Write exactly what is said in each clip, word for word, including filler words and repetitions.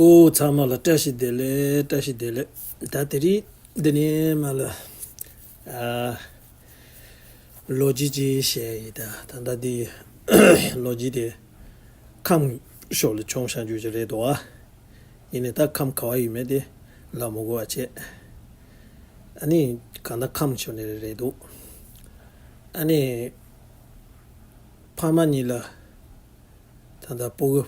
ཨོ་ཚང་མ་ལ་བཀྲ་ཤིས་བདེ་ལེགས། བཀྲ་ཤིས་བདེ་ལེགས། ད་དེ་རིང་འདི་ནས་མ་ལ་ཨ་ལོ་རྒྱུས་ཅིག་བཤད་ཡིན། ད་ད་ལྟ་འདི་ལོ་རྒྱུས་དེ་ཁམས་ཕྱོགས་ལ་བྱུང་བཞག་རྒྱུ་ཅིག་རེད་འདུག་ཨ། ཡིན་ནའི་ད་ཁམས་ག་བ་ཡིན་མིན་དེ་ལབ་མི་དགོས་པ་བྱས། ཨ་ནི་གང་ལྟར་ཁམས་ཕྱོགས་ནས་རེད་འདུག་ཨ་ནི་ཕ་མ་གཉིས་ལ་ད་ལྟ་སྤུ་གུ་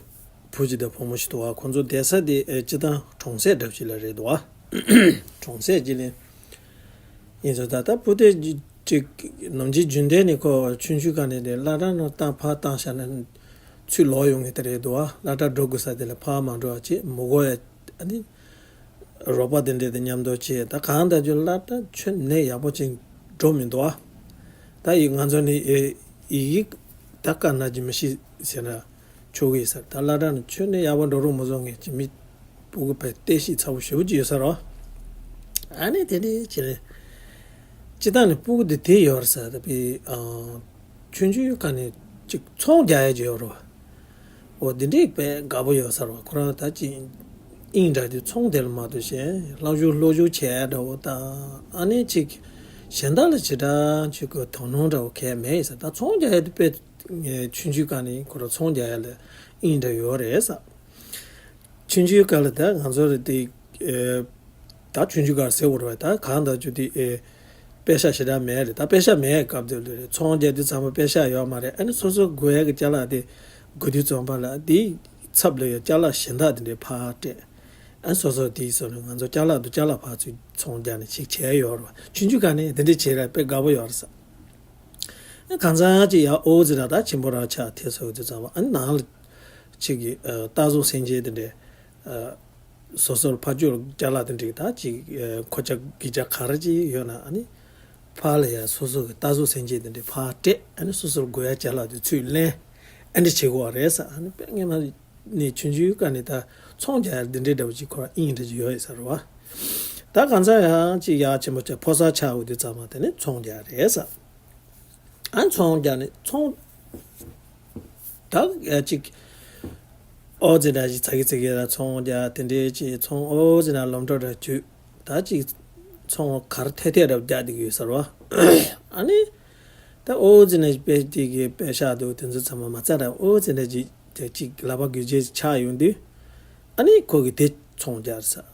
བུ་གཅིག་དང་བུ་མོ་ཞིག་འདུག་པ། ཁོང་ཚོ་བསྡད་ས་དེ་ཨེ་སྤྱིར་བཏང་གྲོང་གསེབ་འདྲ་ཞིག་ལ་རེད་འདུག་པ། གྲོང་གསེབ་ཅིག་ལ་ཡིན་ཙང་། ད་ལྟ་བུ་དེ་ཅིག་ནམ་རྒྱུན་རྒྱུན་ལྡན་ནས་ཁོ་ཆུང་ཆུང་སྒང་ནས་དེ་སློབ་གྲྭ་ནང་བཏང་ཕར་བཏང་བཞག་ན་ཚུར་ལོག་ཡོང་མཁན་དེ་རེད་འདུག་པ། སློབ་གྲྭ་འགྲོ་དགོས་ས་དེ་ལ་ཕར་མ་འགྲོ་བ་བྱས། མི་དགོས་ཡ་ཨ་ནི་རོགས་པ་དེ་འདྲས་དང་མཉམ་དུ་བྱས། ད་གང་ལྟར་ཁྱོད་སློབ་གྲྭ་ཁྱོན་ནས་ཡག་པོ་ཅིག་འགྲོ་མི་འདུག་ཨ། ད་ཡིག་ང་ཚོ་ནི་ཨེ་ཡིག་ད་དཀའ་ན་གྱིས་མི་ཤེས་ཟེར་ན་ཆོག་གི་ཟེར། ད་སློབ་གྲྭ་ནི་ཁྱོན་ནས་ཡག་པོ་འགྲོ་རོགས་མི་བཟོ་མཁན་གྱི་མི་སྤུ་གུ་དཔེ་བསྡད་ཤེས་ཚ་པོ་ཞེ་པོ་ཅིག་ཡོད་ས་རེད། ཨ་ནི་དེ་འདྲས་བྱས་ནས་སྤྱིར་བཏང་ནས་སྤུ་གུ་དེ་དེ་ཡོད་རེད་ཟེར། ད་དཔེ་ཨ་ཆུང་ཆུང་སྒང་ནས་ཅིག་ཚོང་རྒྱག་ཡ་ཅིག་ཡོད་རེད་པ། འོ་དེ་འདྲས་དཔེ་དགའ་པོ་ཡོད་ས་རེད་པ། ཁོ་རང་ད་ཅིག་དབྱིངས་འདྲ་དེ་ཚོང་དེ་ལ་མ་གཏོགས་གཞན་ལྷག་ཞུགས་ལྷོག་ཞུགས་བྱས་འདྲ་བོ་དང་། ཨ་ནི་ཅིག་གཞན་དག་ལ་ཇི་འདྲ་ཅིག་གི་དོ་སྣང་འདྲ་བོ་གང་ཡང་མེད་ས། ད་ཚོང་རྒྱག་ཡ་དེ་དཔེ་ཆུང་ཆུང་སྒང་ནས་ཁོ་རང་ཚོང་རྒྱག་ཡ་ལ་དབྱིངས་འདྲ་ཡོད་རེད་ས། ཆུང་ཆུང་སྒང་ལ་ད་ང་ཚོ་རེད་དེ། ཨེ། ད་ཆུང་ཆུང་སྒང་ཟེར་བ་རེད་པ། ད་གང་ལྟར་ཆུང་དེ་ཨེ། པེ་ཤག་ཞེ་དྲག་མེད་རེད། ད་པེ་ཤག་མེད་སྐབས་དེ་ལ་རེད། ཚོང་རྒྱག་དུས་ཚང་མ་པེ་ཤག་ཡོད་མ་རེད། ཨ་ནི་སོ་སོ་དགོས་ཡ་གི་ཅ་ལག་དེ་དགོས་དུས་ཙམ་པ་ལ་དེའི་ཚབ་ལ་ཡ་ཅ་ལག་གཞན་དག་དེ་འདྲས་ཕར་སྤྲད། ཨ་ནི་སོ་སོ་དེའི་སོ་ནས་ང་ཚོ་ཅ་ལག་དུ་ཅ་ལག་ཕར་ཚུར་ཚོང་རྒྱག་ནས་ཅིག་བྱས་ཡོད་རེད་པ། ཆུང་ཆུང་སྒང་ནས་དེ་འདྲས་བྱས་ར་དཔེ་དགའ་པོ་ཡོད་རེད་ས། ཨ་གང་ཚང་ཅིག་ཡ་ཨོ་ཙི་ར་ད་ཆེན་པོ་ར་ཆགས་ཐེ་སོ་དུས་ཙམ་པ། ཨ་ནི་ནང་ལ་ཅིག་གི་ཨ་རྟ་བཟོ་སེམས་ཅན་དེ་འདྲས་ཨ། སོ་སོར་ཕར་ཕྱོགས་ཅ་ལག་དེ་འདྲ་ད་ཅིག་ཨ་མཁོ་ཆ་དགོས་ཆ་ག་རེ་ཅིག་ཡོད་ན། ཨ་ནི་ཕར་ལ་ཡ་སོ་སོ་གི་རྟ་བཟོ་སེམས་ཅན་དེ་འདྲ་ཕར་སྤྲད། ཨ་ནི་སོ་སོར་དགོས་ཡ་ཅ་ལག་དེ་ཚུར་ལེན། ཨ་ནི་བྱེད་དགོས་པ་རེད་ས། ཨ་ནི་དཔེ་སྔོན་མ་ནས་ཆུང་ཆུང་སྒང་ནས་ད་ཚོང་རྒྱག་ཡ་འདི་འདྲའི་འདྲ་བོ་ཅིག་ཁོ་རང་དབྱིངས་འདྲ་ཅིག་ཡོད་ཡོད་ས་རེད་པ། ད་གང་ཚང་ཡང་ཅིག་ཡག་ཆེན་པོ་ཅིག་ཕོ་གསར་ཆགས་འོང་དུས་ཙམ་པ་དེ་ནས་ཚོང་རྒྱག་རེད་ས། ཨ་ཚོང་རྒྱག་ནས་ཚོང་། ད་ཨ་ཅིག་ཨོ་ཙི་འདྲ་ཞིག་ཚ་གི་ཚི་གི་ལ་ཚོང་རྒྱག་དེ་འདྲའི་ཅིག་ཚོང་ཨོ་ཙི་ན་ལམ་འགྲོ་འདྲ་བྱུས། ད་ཅིག་ཚོང་གར་ཐད་ཐད་ར་རྒྱག་བསྡད་ཀྱི་ཡོད་ས་རེད་པ། ཨ་ནི་ད་ཨོ་ཙི་ན་པེ་དེ་གི་པེ་ཤག་འདུག་དེ་ཚོ་ཚང་མ་མ་རྩ་ར་ཨོ་ཙི་འདྲ་ཅིག་དེ་ཅིག་ལག་པ་འགུལ་བྱེད་ཅིག་ཆགས་ཡོང་དུས། ཨ་ནི་ཁོ་གིས་དེ་ཚོང་རྒྱག་ས།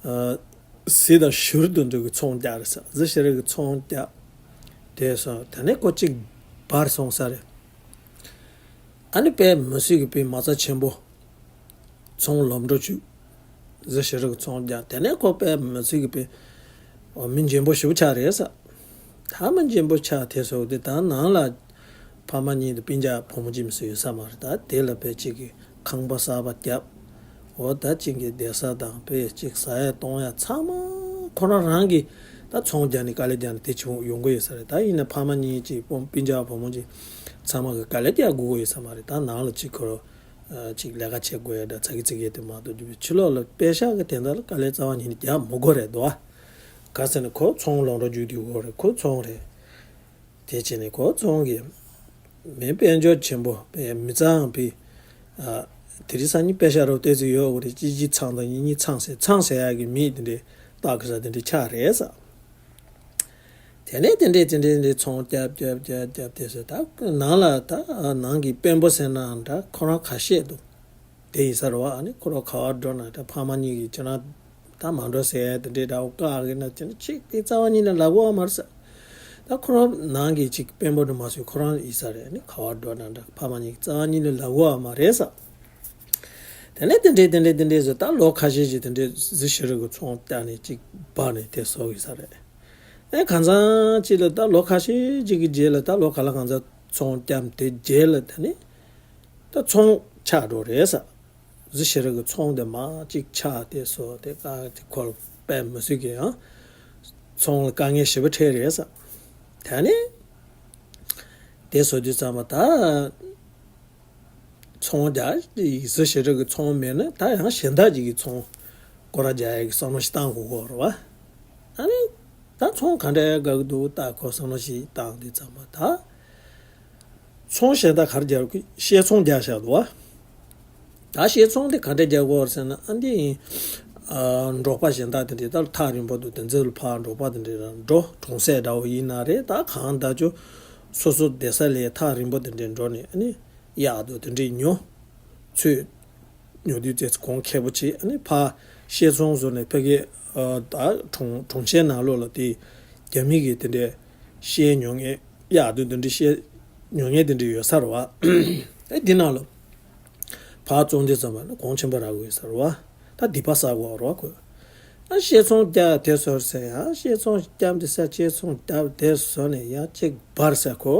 ཨ། གཟི་དང་བྱུ་རུ་དེ་འདྲ་གི་ཚོང་རྒྱག་རེད་ས། གཟི་བྱུ་རུ་གི་ཚོང་རྒྱག་དེ་སོང་། དེ་ནས་ཁོ་གཅིག་འབར་སོང་ས་རེད། ཨ་ནི་དཔེ་མི་སྲིད་གི་དཔེ་མ་རྩ་ཆེན་པོ་ཚོང་ལམ་འགྲོ་བྱུས། གཟི་བྱུ་རུ་གི་ཚོང་རྒྱག་དེ་ནས་ཁོ་དཔེ་མི་སྲིད་གི་དཔེ་མི་འཇོན་པོ་ཞེ་པོ་ཆགས་རེད་ས། ད་མི་འཇོན་པོ་ཆགས་དེ་སོང་དུས་ད་ནང་ལ་ཕ་མ་གཉིས་དང་སྤུན་ཀྱག་བུ་མོ་གཅིག་མ་གཏོགས་ཡོད་ས་མ་རེད། ད་དེ་ལ་དཔེ་གཅིག་གི་ཁང་པ་གསར་པ་བརྒྱབ། འོ་ད་གཅིག་གི་བསྡད་ས་དང་དཔེ་གཅིག་ཟ་ཡ་གཏོང་ཡ་ཚང་མ་ཁོ་རང་རང་གིས་ད་ཚོང་རྒྱག་ནས་དཀའ་ལས་རྒྱག་ནས་དེ་བྱུང་ཡོང་གི་ཡོད་ས་རེད། ད་ཡིན་ན་ཕ་མ་གཉིས་གཅིག་སྤུན་སྤུན་ཀྱག་བུ་མོ་གཅིག་ཚང་མ་གིས་དཀའ་ལས་རྒྱག་དགོས་ཀྱི་ཡོད་ས་མ་རེད། ད་ནང་ལ་གཅིག་ཁོ་རང་གཅིག་ལས་ཀ་བྱེད་དགོས་ཡ་འདྲ་ཚ་གི་ཚི་གི་དེ་མ་གཏོགས་རྒྱུ་ཕྱི་ལོགས་ལ་པེ་ཤག་གི་དོན་དག་ལ་དཀའ་ལས་རྩ་བ་ཉིད་ནས་རྒྱག་མི་དགོས་རེད་དོ། ག་ཟེར་ན་ཁོ་ཚོང་ལམ་འགྲོ་རྒྱུག་དུས་ཁོ་རེད། ཁོ་ཚོང་རེད། དེ་བྱས་ནས་ཁོ་ཚོང་གི་མི་དཔལ་འབྱོར་ཆེན་པོ་དཔེ་མི་ཚང་བའི། ཨ། དེ་རིང་སང་ཉིན་པེ་ཤག་རོ་ཏོག་ཙམ་ཡོད་དགོས་རེད། གཅིག་གཅིག་ཚང་དང་གཉིས་གཉིས་ཚང་ཟེར་ཚང་ཟེར་ཡག་གི་མི་དེ་འདྲའི་སྟག་གི་ས་དེ་འདྲའི་ཆགས་རེད་ས། དེ་ནས་དེ་འདྲའི་དེ་འདྲའི་འདྲའི་ཚོང་རྒྱབ་རྒྱབ་རྒྱབ་རྒྱབ་དེ་ཟེར། ད་ནང་ལ་ད་ནང་གི་དཔོན་པོ་ཟེར་ནའང་འདྲ་ཁོ་རང་ཁ་ཤས་འདུག་དེ་ཡིན་ས་རེད་པ། ཨ་ནི་ཁོ་རང་ག་པར་འགྲོ་ན་ད་ཕ་མ་གཉིས་ཀྱིས་ཁྱེད་རང་ད་མ་འགྲོ་ཟེར་ཡ་དེ་འདྲའི་འདྲ་བོ་བཀག་གི་ན་དེ་ནི་ཅིག་དེ་རྩ་བ་ཉིད་ནས་ལབ་དགོས་པ་མ་རེད་ས། ད་ཁོ་རང་ནང་གི་ཅིག་དཔོན་པོ་འདྲ་མ་བཟོས་ཁོ་རང་ཡིན་ས་རེད། ཨ་ནི་ག་པར་འགྲོ་ན་འདྲ་ཕ་མ་གཉིས་ཀྱིས་རྩ་བ་ཉིད་ནས་ལབ་དགོས་པ་མ་རེད་ས། དེ་ནས་དེ་འདྲའི་དེ་འདྲའི་དེ་འདྲའི་བཟོས། ད་ལོ་ཁ་ཤས་ཤིག་དེ་འདྲའི་གཟི་བྱུ་རུ་གི་ཚོང་བལྟས་ནས་ཅིག་འབར་ནས་དེ་སོང་ཡིན་ས་རེད། ཨེ་གང་ཚང་ཅིག་ལ་ད་ལོ་ཁ་ཤས་ཅིག་གི་རྗེས་ལ་ད་ལོ་ག་ལ་གང་ཚང་ཚོང་བརྒྱབ་དེ་རྗེས་ལ་ད་ནི་ད་ཚོང་ཆག་འགྲོ་རེད་ས། གཟི་བྱུ་རུ་གི་ཚོང་དེ་མར་ཅིག་ཆག་དེ་སོ་དེ་ཀ་དེ་ཁོ་དཔེ་མི་སྲིད་ཀྱི་ཡང་ཚོང་ལ་དཀའ་ངལ་ཞེ་པོ་འཕྲད་རེད་ས། ད་ནི་དེ་སོ་དུས་ཙམ་པ་ད། ཚོང་རྒྱག་གཟི་བྱུ་རུ་གི་ཚོང་མེད་ན་ད་ཡང་གཞན་དག་ཅིག་གི་ཚོང་སྐོར་ར་རྒྱག་ཡ་གི་བསམ་བློ་ཞིག་བཏང་དགོས་ཀྱི་རེད་པ། ཨ་ནི་ད་ཚོང་ག་འདྲ་རྒྱག་གི་འདུག་ད་ཁོ་བསམ་བློ་ཞིག་བཏང་དུས་ཙམ་པ་ད། ཚོང་གཞན་དག་ག་རེ་རྒྱག་གི། བཤས་ཚོང་རྒྱག་བཞག་འདུག་པ། ད་བཤས་ཚོང་དེ་ག་འདྲ་རྒྱག་དགོས་ཟེར་ན། ཨ་འདི་ཡིན། ཨ་འབྲོག་པ་གཞན་དག་དེ་འདྲས་ད་ཐག་རིང་པོ་འདུག་དེ་ཚོ་ལ་ཕར་འབྲོག་པ་དེ་འདྲས་རང་འགྲོ། གྲོང་གསེབ་འདྲ་བོ་ཡིན་ན་རེད། ད་གང་ལྟར་ཅོ་སོ་སོ་བསྡད་ས་ལས་ཐག་རིང་པོ་དེ་འདྲས་འགྲོ་ནས། ཨ་ནི་གཡག་དང་དེ་འདྲས་ཉོ། ཚོས་ཉོ་དུས་ཙེ་གོང་ཁེ་པོ་བྱེད། ཨ་ནི་ཕར་བཤས་ཚོང་བཟོ་ནས་ཕ་གི་ཨ་ད་གྲོང་གྲོང་ཁྱེར་ནང་ལོགས་ལ་དེ་རྒྱ་མི་གི་དེ་འདྲས་བཤས་ཉོ་མཁན། གཡག་དང་དེ་འདྲས་བཤས་ཉོ་མཁན་དེ་འདྲས་ཡོད་ས་རེད་བ། ཨེ་འདི་ནང་ལ། ཕར་བཙོང་དུས་ཙམ་པ་ན་གོང་ཆེན་པོ་རག་གི་ཡོད་ས་རེད་བ། ད་སྡིག་པ་བསགས་དགོས་རེད་བ་ཁོས། ཨ་བཤས་ཚོང་རྒྱག་དེ་ཚོར་ཟེར་ཡ། བཤས་ཚོང་རྒྱབ་དེ་ས་བཤས་ཚོང་རྒྱབ་དེ་བཟོ་ནས་ཡ་གཅིག་འབར་ས་ཁོ།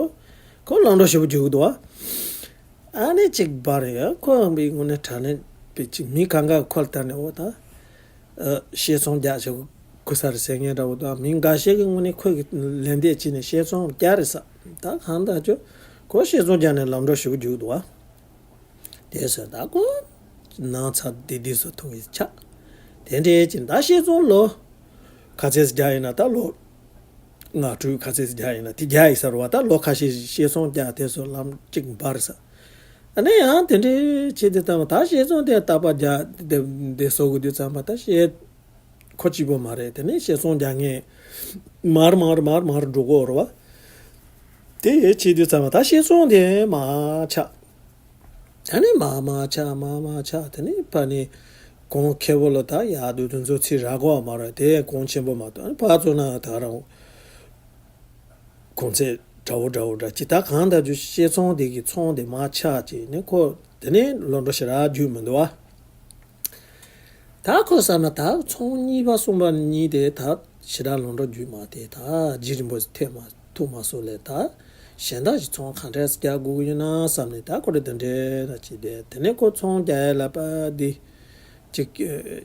ཁོ་ལམ་འགྲོ་ཞེ་པོ་རྒྱུག་འདུག་བ། ཨ་ནི་གཅིག་འབར་ཡ་ཁོ་བའི་དངོས་གནས་དྲང་གནས་པའི་གཅིག་མི་གང་ག་ཁོ་ལ་ལྟ་ནས། འོ་ད་ཨ་བཤས་ཚོང་རྒྱག་བྱེད་དགོས་ས་རེད་ཟེར་མཁན་འདྲ་བོ་དང་། མི་འགའ་ཤས་ཀྱིས་དངོས་གནས་ཁོ་གི་ལན་འདེབས་བྱས་ནས་བཤས་ཚོང་རྒྱག་རེད་ས། ད་གང་ལྟར་ཅོ་ཁོ་བཤས་ཚོང་རྒྱག་ནས་ལམ་འགྲོ་ཞེ་པོ་རྒྱུག་འདུག་བ། དེ་ཟེར་ད་ཁོ་ནང་ཚ་བདེ་བདེ་སོ་ཐུང་གི་ཆགས། དེ་འདྲའི་ཅིག་ད་བཤས་ཚོང་ལོ་ག་ཚད་རྒྱག་ཡིན་ན། ད་ལོ་ལྔ་དྲུག་ག་ཚད་རྒྱག་ཡིན་ན་དེ་རྒྱག་ཡིན་ས་རེད་བ། ད་ལོ་ཁ་ཤས་བཤས་ཚོང་རྒྱག་དེ་ཚོ་ལམ་གཅིག་འབར་ས། ཨ་ནི་ཡང་དེ་འདྲའི་བྱས་དུས་ཙམ་པ་ད་བཤས་ཚོང་དེ་རྟག་པར་རྒྱག་དེ་དེ་བཟོ་དགོས་དུས་ཙམ་པ་ད་བཤས་ཁོ་གཅིག་པོ་མ་རེད། དེ་ནས་བཤས་ཚོང་རྒྱག་མཁན་མར་མར་མར་མར་འགྲོ་གི་ཡོད་རེད་བ། དེ་བྱས་དུས་ཙམ་པ་ད་བཤས་ཚོང་དེ་མར་ཆག་ད་ནི་མར་མར་ཆག་མར་མར་ཆག་དེ་ནི་ཕ་ནི་གོང་ཁེ་པོ་ལ་ད་གཡག་དང་དེ་ཚོ་ཚིག་རག་གི་ཡོད་མ་རེད། དེ་གོང་ཆེན་པོ་མ་གཏོགས། ཨ་ནི་ཕར་ཚུར་ན་ད་རང་གོང་ཚད་འདྲ་བོ་འདྲ་བོ་འདྲ་ཅིག་ད་གང་ལྟར་རྒྱུ་བཤས་ཚོང་དེ་གི་ཚོང་དེ་མར་ཆག་བྱས་ནས་ཁོ་དེ་ནས་ལམ་འགྲོ་ཞེ་དྲག་རྒྱུག་མི་འདུག་བ། ད་ཁོ་བསམ་ན་ད་ཚོང་གཉིས་པ་གསུམ་པ་གཉིས་དེ་ད་ཞེ་དྲག་ལམ་འགྲོ་རྒྱུག་མ། དེ་ད་རྗེས་རིང་པོ་ཐེབས་མ་ཐུབ་མ་སོང་ལས། ད་གཞན་དག་ཞིག་ཚོང་ག་འདྲས་རྒྱག་དགོས་ཀྱི་ཡོད་ན་བསམ་ནས། ད་ཁོ་རེ་དེ་འདྲས་ད་ཅིག་དེ་དེ་ནས་ཁོ་ཚོང་རྒྱག་ཡ་ལ་པ་འདི་ཅིག་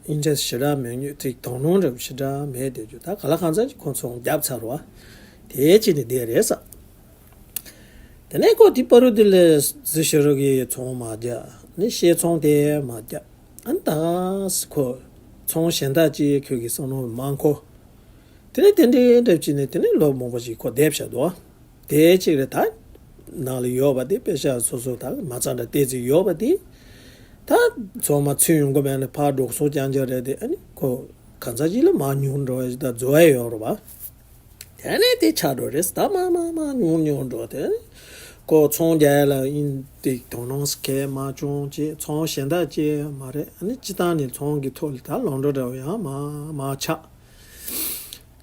ཨིན་ཊ་རེ་སི་ཊི་ཞེ་དྲག་མེད་ཉོ། ཅིག་དོ་སྣང་རེ་ཞེ་དྲག་མེད་དེ་རྒྱུ། ད་ག་ལ་གང་ཚ་ཅིག་ཁོ་ཚོང་བརྒྱབ་ཚར་བ། དེ་ཅིག་ནས་བསྡད་རེད་ས། དེ་ནས་ཁོ་དེ་བར་དུ་དེ་ལས་གཟི་བྱུ་རུ་གི་ཚོང་མ་རྒྱག་ནི་བཤས་ཚོང་དེ་མ་རྒྱག་ཨ་ནི་ད་ཁོ་ཚོང་གཞན་དག་ཅིག་ཁོ་གི་བསམ་བློ་མ་འཁོར། དེ་ནས་དེ་འདྲའི་འདྲ་བྱས་ནས་དེ་ནས་ལོ་མང་པོ་ཞིག་ཁོ་བསྡད་བཞག་འདུག་དེ་གཅིག་རེད། ད་ནང་ལ་ཡོད་པ་དེ་པེ་ཤ་སོ་སོ་ད་མ་རྩ་འདྲ་ཏོག་ཙམ་ཡོད་པ་དེ། ད་ཚང་མ་ཚུད་ཡོང་གི་མེད་ན་ཕར་འགྲོ་སོང་རྐྱང་རྐྱང་རེད་དེ། ཨ་ནི་ཁོ་གང་ཚ་ཅིག་ལ་མར་ཉུང་འགྲོ་བ་ཞིག་ད་རྫོགས་ཡ་ཡོད་རེད་བ། དེ་ནས་དེ་ཆགས་འགྲོ་རེད། ད་མར་མར་མར་ཉུང་ཉུང་འགྲོ་དེ། ཁོ་ཚོང་རྒྱག་ཡ་ལ་ཨིན་དེ་དོ་སྣང་གང་མ་བྱུང་བྱས། ཚོང་གཞན་དག་ཅིག་མ་རེད། ཨ་ནི་སྤྱིར་བཏང་ནས་ཚོང་གི་ཐོག་ལ་ད་ལམ་འགྲོ་འདྲ་བོ་ཡང་མར་མར་ཆག་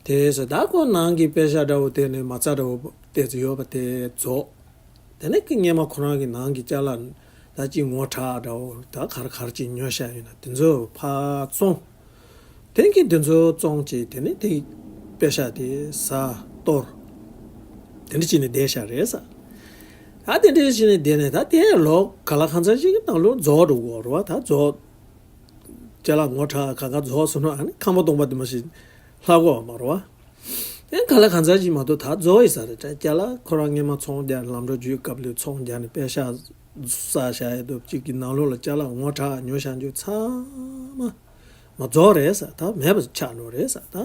དེ་ཟེར་ད་ཁོ་ནང་གི་པེ་ཤ་འདྲ་བོ་དེ་ནས་མ་རྩ་འདྲ་བོ་ཏོག་ཙམ་ཡོད་པ་དེ་རྫོགས། དེ་ནས་ཀྱི་སྔོན་མ་ཁོ་རང་གི་ནང་གི་ཅ་ལག་ད་ཅིག་ངོ་ཚ་འདྲ་བོ་ད་ག་རེ་ག་རེ་ཅིག་ཉོ་བཞག་ཡོད་ན་དེ་ཚོ་ཕར་བཙོང་། དེ་གི་དེ་ཚོ་བཙོང་བྱས་དེ་ནས་དེ་པེ་ཤ་དེ་ཟ་གཏོར། དེ་འདྲ་བྱས་ནས་བསྡད་བཞག་རེད་ས། ད་དེ་འདྲ་བྱས་ནས་བསྡད་ནས་ད་དེ་ལོ་ག་ལ་གང་ཚ་ཞིག་གི་ནང་ལོ་རྫོགས་འགྲོ་གི་ཡོད་རེད་བ། ད་རྫོགས། ཅ་ལག་ངོ་ཚ་གང་ག་རྫོགས་སོང་ན་ཨ་ནི་ཁང་པ་སྟོང་པ་དེ་མ་ཞིག་ལྷག་གོ་མ་རེད་བ། ཨེ་ག་ལ་གང་ཚ་ཞིག་མ་གཏོགས་ད་རྫོགས་ཡོད་ས་རེད། ཅ་ལག་ཁོ་རང་སྔོན་མ་ཚོང་རྒྱག་ལམ་འགྲོ་རྒྱུའི་སྐབས་ལ་ཚོང་རྒྱག་ནས་པེ་ཤ་བསགས་བཞག་ཡོད་དུས་གཅིག་གི་ནང་ལོགས་ལ་ཅ་ལག་ངོ་ཚ་ཉོ་བཞག་རྒྱུ་ཚང་མ་མ་རྫོགས་རེད་ས། ད་མེད་པ་ཆགས་འགྲོ་རེད་ས། ད་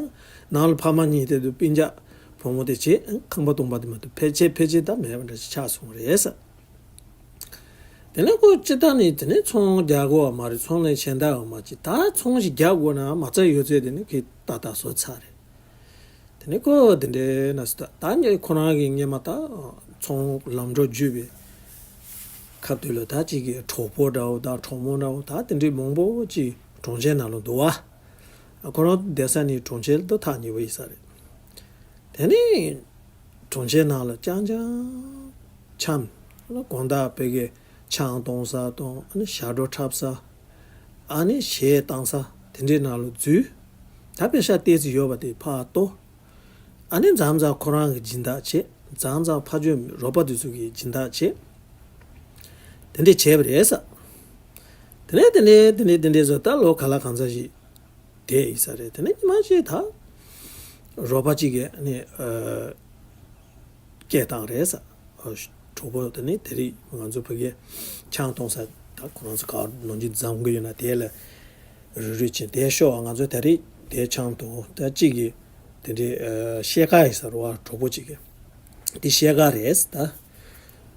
ནང་ལ་ཕ་མ་གཉིས་དེ་དུས་སྤུན་ཀྱག་བུ་མོ་དེ་བྱས་ཁང་པ་སྟོང་པ་དེ་མ་གཏོགས་ཕལ་ཆེར་ཕལ་ཆེར་ད་མེད་པ་འདྲ་ཞིག་ཆགས་སོང་རེད་ས། དེ་ནས་ཁོ་སྤྱིར་བཏང་ནས་དེ་ནས་ཚོང་རྒྱག་དགོས་པ་མ་རེད། ཚོང་ལས་གཞན་དག་ཡོད་མ་ཅིག་ད་ཚོང་ཞིག་རྒྱག་དགོས་ན་མ་རྩ་ཡོད་ཚད་དེ་ནི་ཁོས་ཏག་ཏག་བཟོ་ཚར་རེད། དེ་ནས་ཁོ་དེ་འདྲའི་ན་སི་ད་ད་ངས་ཁོ་རང་གི་སྔོན་མ་ད་ཚོང་ལམ་འགྲོ་རྒྱུག་པའི་སྐབས་དུས་ལ་ད་ཅིག་གི་གྲོགས་པོ་འདྲ་བོ་དང་གྲོགས་མོ་འདྲ་བོ་ད་དེ་འདྲའི་མང་པོ་ཅིག་གྲོང་ཁྱེར་ནང་ལ་འདུག་བ། ཁོ་རང་བསྡད་ས་ནི་གྲོང་ཁྱེར་དང་ཐག་ཉེ་བོ་ཡིན་ས་རེད། དེ་ནས་གྲོང་ཁྱེར་ནང་ལ་རྐྱང་རྐྱང་འཁྱམས། དགོང་དག་བོད་ཀྱི་ཆང་འཐུང་ས་དང་ཨ་ནི་ཞབས་བྲོ་འཁྲབ་ས། ཨ་ནི་གཞས་བཏང་ས་དེ་འདྲའི་ནང་ལ་འཛུལ། ད་པེ་ཤ་ཏོག་ཙམ་ཡོད་པ་དེ་ཕར་གཏོར། ཨ་ནི་མཚམས་མཚམས་ཁོ་རང་གི་སྦྱིན་བདག་བྱེད། མཚམས་མཚམས་ཕ་ཆོས་རོགས་པ་དེ་ཚོ་གི་སྦྱིན་བདག་བྱེད། དེ་འདྲས་བྱས་པ་རེད་ས། དེ་ནས་དེ་འདྲས་དེ་འདྲས་དེ་འདྲས་བཟོ་ད་ལོ་ག་ལ་གང་ཚ་ཞིག་བསྡད་ཡིན་ས་རེད། དེ་ནས་ཉི་མ་ཞིག་ད་རོགས་པ་གཅིག་གིས་ནི་ཨ་སྐད་བཏང་རེད་ས། ཨ་གྲོགས་པོ་དེ་ནི་དེ་རིང་ང་ཚོ་བོད་ཀྱི་ཆང་འཐུང་ས་ད་ཁོ་རང་ཚོ་ག་ནང་ཆེན་འཛོམས་གི་ཡོད་ན་དེ་ལ་རུ་རུ་ཕྱིན་དེ་ཤོག་ང་ཚོ་དེ་རིང་དེ་ཆང་འཐུང་ད་གཅིག་གིས་དེ་འདྲའི་ཨ་ཤེལ་དཀར་ཡིན་ས་རེད་བ། གྲོགས་པོ་གཅིག་གིས་དེ་ཤེལ་དཀར་རེད་ད།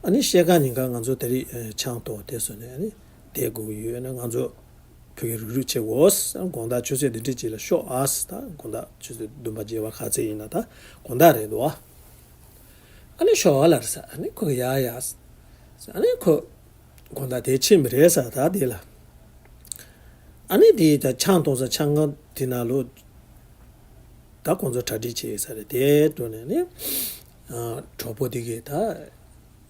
ཨ་ནི་ཤེལ་དཀར་ཉིན་ག་ང་ཚོ་དེ་རིང་ཨ་ཆང་འཐུང་དེ་སོང་ནས་ཨ་ནི་ བསྡད་དགོས་ཀྱི་ཡོད་ན། ང་ཚོ་བོད་ཀྱི་རིགས་རུས་བྱེད་དགོས། དགོང་དག་ཆུ་ཚོད་འདི་འདྲ་ཅིག་ལ་ཤོག་ཨ། ད་དགོང་དག་ཆུ་ཚོད་བདུན་པ་བརྒྱད་པ་ག་ཚད་ཡིན་ན་ད་དགོང་དག་རེད་འདུག་ཨ། ཨ་ནི་ཤོག་ཨ་ལབ་ས། ཨ་ནི་ཁོ་ཡ་ཡ་ས། ཨ་ནི་ཁོ་དགོང་དག་དེ་ཕྱིན་པ་རེད་ས། ད་དེ་ལ་ཨ་ནི་དེ་ད་ཆང་འཐུང་ས་ཆང་ཁང་དེ་ནང་ལོགས་ད་ཁོང་ཚོ་གྲ་སྒྲིག་བྱས་ས་རེད། དེ་འགྲོ་ནས་ནི་ཨ་གྲོགས་པོ་དེ་གིས་ད་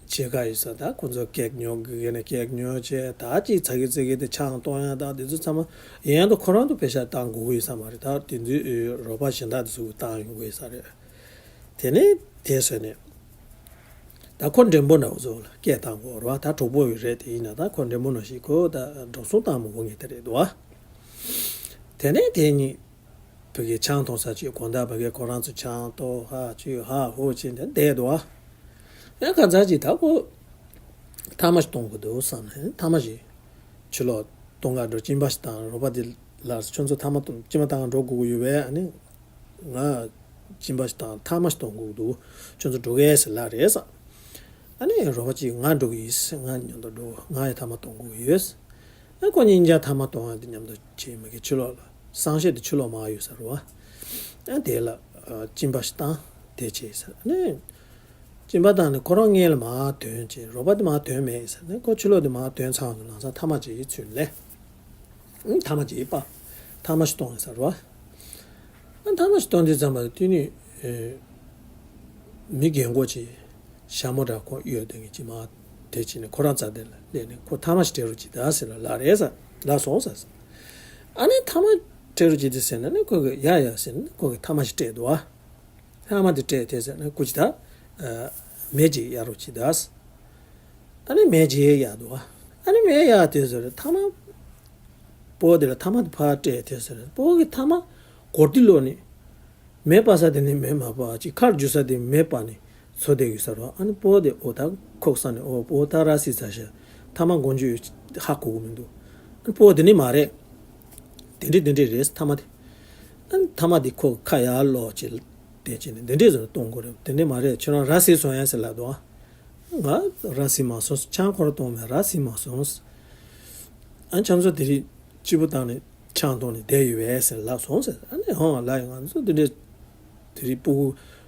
ཕྱེད་ཀ་ཡོད་ས། ད་ཁོ་ཚོ་ཀེག་ཉོ་དགོས་ན་ཀེག་ཉོ་བྱས། ད་ཅིག་ཚ་གི་ཚི་གི་དེ་ཆང་གཏོང་ཡ་ད་དེ་ཚོ་ཚང་མ་ཡིན་ཡང་ད་ཁོ་རང་ཚོ་པེ་ཤ་བཏང་དགོས་ཀྱི་ཡོད་ས་མ་རེད། ད་དེ་ཚོའི་རོགས་པ་གཞན་དག་དེ་ཚོ་གིས་བཏང་ཡོང་གི་ཡོད་ས་རེད། དེ་ནས་དེ་བཟོས་ནས་ད་ཁོ་འགྲེམས་པོ་ནང་བཟོ་ལ་སྐད་བཏང་དགོས་རེད་བ། ད་གྲོགས་པོ་ཡོད་རེད། དེ་ཡིན་ན་ད་ཁོ་འགྲེམས་པོ་ནང་ཞིག་ཁོ་ད་འགྲོ་སོང་བཏང་མི་དགོས་ངེས་དེ་རེད་འདུག་བ། དེ་ནས་དེ་གཉིས་བོད་ཀྱི་ཆང་འཐུང་ས་ཅིག་དགོང་དག་བོད་ཀྱི་ཁོ་རང་ཚོ་ཆང་གཏོང་ཧ་ཅིག་ཧ་ཧོ་ཅིག་འདི་བསྡད་འདུག་ཨ། ཡང་གང་ཚར་ཅིག་ད་ཁོ་ཐ་མག་ཞིག་གཏོང་དགོས་འདུག་བསམ་ནས་ཐ་མག་ཞིག་ཕྱི་ལོགས་གཏོང་ག་འགྲོ། གཅིན་པ་ཞིག་དང་རོགས་པ་དེ་ལ་ཁྱོད་ཚོ་ཐ་མག་གཏོང་གཅིན་པ་གཏོང་ག་འགྲོ་དགོས་ཀྱི་ཡོད་པས། ཨ་ནི་ང་གཅིན་པ་ཞིག་དང་ཐ་མག་ཞིག་གཏོང་དགོས་འདུག་ཁྱོད་ཚོ་འགྲོ་གས་ཟེར་ལབ་རེད་ས། ཨ་ནི་རོགས་པ་གཅིག་ང་འགྲོ་གི་ཡིན། ང་མཉམ་དུ་འགྲོ། ང་ཡི་ཐ་མག་གཏོང་དགོས་ཀྱི་ཡོད། ཨ་ཁོ་གཉིས་ཀྱང་ཐ་མག་གཏོང་ཡ་དེ་མཉམ་དུ་བྱེད་མི་གི་ཕྱི་ལོགས་ལ་གསང་སྤྱོད་དེ་ཕྱི་ལོགས་མར་ཡོད་ས་རེད་བ། ཨ་དེ་ལ་ཨ་གཅིན་པ་ཞིག་བཏང་དེ་བྱས་ས་ནས་གཅིན་པ་བཏང་ནས་ཁོ་རང་སྔོན་ལ་མར་ཐོན་བྱས། རོགས་པ་དེ་མར་ཐོན་མེད་ས་ནས་ཁོ་ཕྱི་ལོགས་དེ་མར་ཐོན་ཚར་འདུག་ལམ་སང་ཐ་མག་ཅིག་ཚུར་ལེན། ཨང་ཐ་མག་ཅིག་པ། ཐ་མག་ཞིག་གཏོང་ཡོད་ས་རེད་བ། ཨ་ཐ་མག་ཞིག་གཏོང་དུས་ཙམ་པ་དེ་ནི་ཨེ་མི་རྒན་གོག་ཅིག་ཞྭ་མོ་འདྲ་ཁོ་གཡོག་བསྡད་མཁན་ཅིག་མར་དེ་ཕྱིན་ནས་ཁོ་རང་རྩ་དེ་ལ་སླེབས་ནས་ཁོ་ཐ་མག་ཞིག་སྤྲད་རོགས་གྱིས་ད་ཟེར་ལབ་ལབ་རེད་ས། ལབ་སོང་ས། ཨ་ནི་ཐ་མག་སྤྲད་རོགས་གྱིས་དེ་ཟེར་ན་ནི་ཁོ་གིས་ཡ་ཡ་ཟེར་ནས་ཁོ་གིས་ཐ་མག་ཞིག་སྤྲད་འདུག་བ། ཐ་མག་དེ་སྤྲད་དེ་ཟེར་ན་སྐུ་མཁྱེན་ད་ཨ་མེ་ཅིག་གཡར་རོགས་གྱིས་ད་ཟེར། ཨ་ནི་མེ་ཅིག་གཡར་འདུག་བ། ཨ་ནི་མེ་གཡར་དེ་ཟེར་ཐ་མག་སྤོ་དེ་ལ་ཐ་མག་དེ་ཕར་སྤྲད་དེ་ཟེར་སྤོ་གི་ཐ་མག་གོར་ཏི་ལོ་ནི་མེ་སྤར་ས་དེ་ནི་མེ་མ་སྤར་ཅིག་ཁར་འཇུ་ས་དེ་མེ་སྤར་ནས་འཚོ་བསྡད་ཡོད་ས་རེད་བ། ཨ་ནི་སྤོ་དེ་འོ་ད་ཁོག་ས་ནས་འོ་སྤོ་ད་ར་སི་ཚ་ཤ་ཐ་མག་མགོ་མཇུག་ཧ་གོ་གི་མི་འདུག་ཨ་ནི་སྤོ་དེ་ནི་མ་རེད། དེ་འདྲས་དེ་འདྲས་རེད་ཐ་མག་དེ། ཨ་ནི་ཐ་མག་དེ་ཁོ་ཁ་ཡར་ལོག་བྱས་དེ་བྱས་ནས་དེ་འདྲས་བཟོ་ནས་གཏོང་དགོས་རེད། དེ་འདྲས་མ་རེད། ཁྱོད་རང་ར་བཟི་སོང་ཡ་ཟེར་ལབ་འདུག་ང་ར་བཟི་མ་སོང་། ཆང་ཁོ་ར་གཏོང་མེད། ར་བཟི་མ་སོང་། ཨ་ཁྱེད་ཚོ་དེ་རིང་སྐྱིད་པོ་བཏང་ནས་ཆང་གཏོང་ནས་བསྡད་ཡོད་པས་ཟེར་ལབ་སོང་ཟེར། ཨ་ནི་ཧོང་ལ་ཡོང་ང་ཚོ་དེ་འདྲས་དེ་རིང་སྤུ་གུ་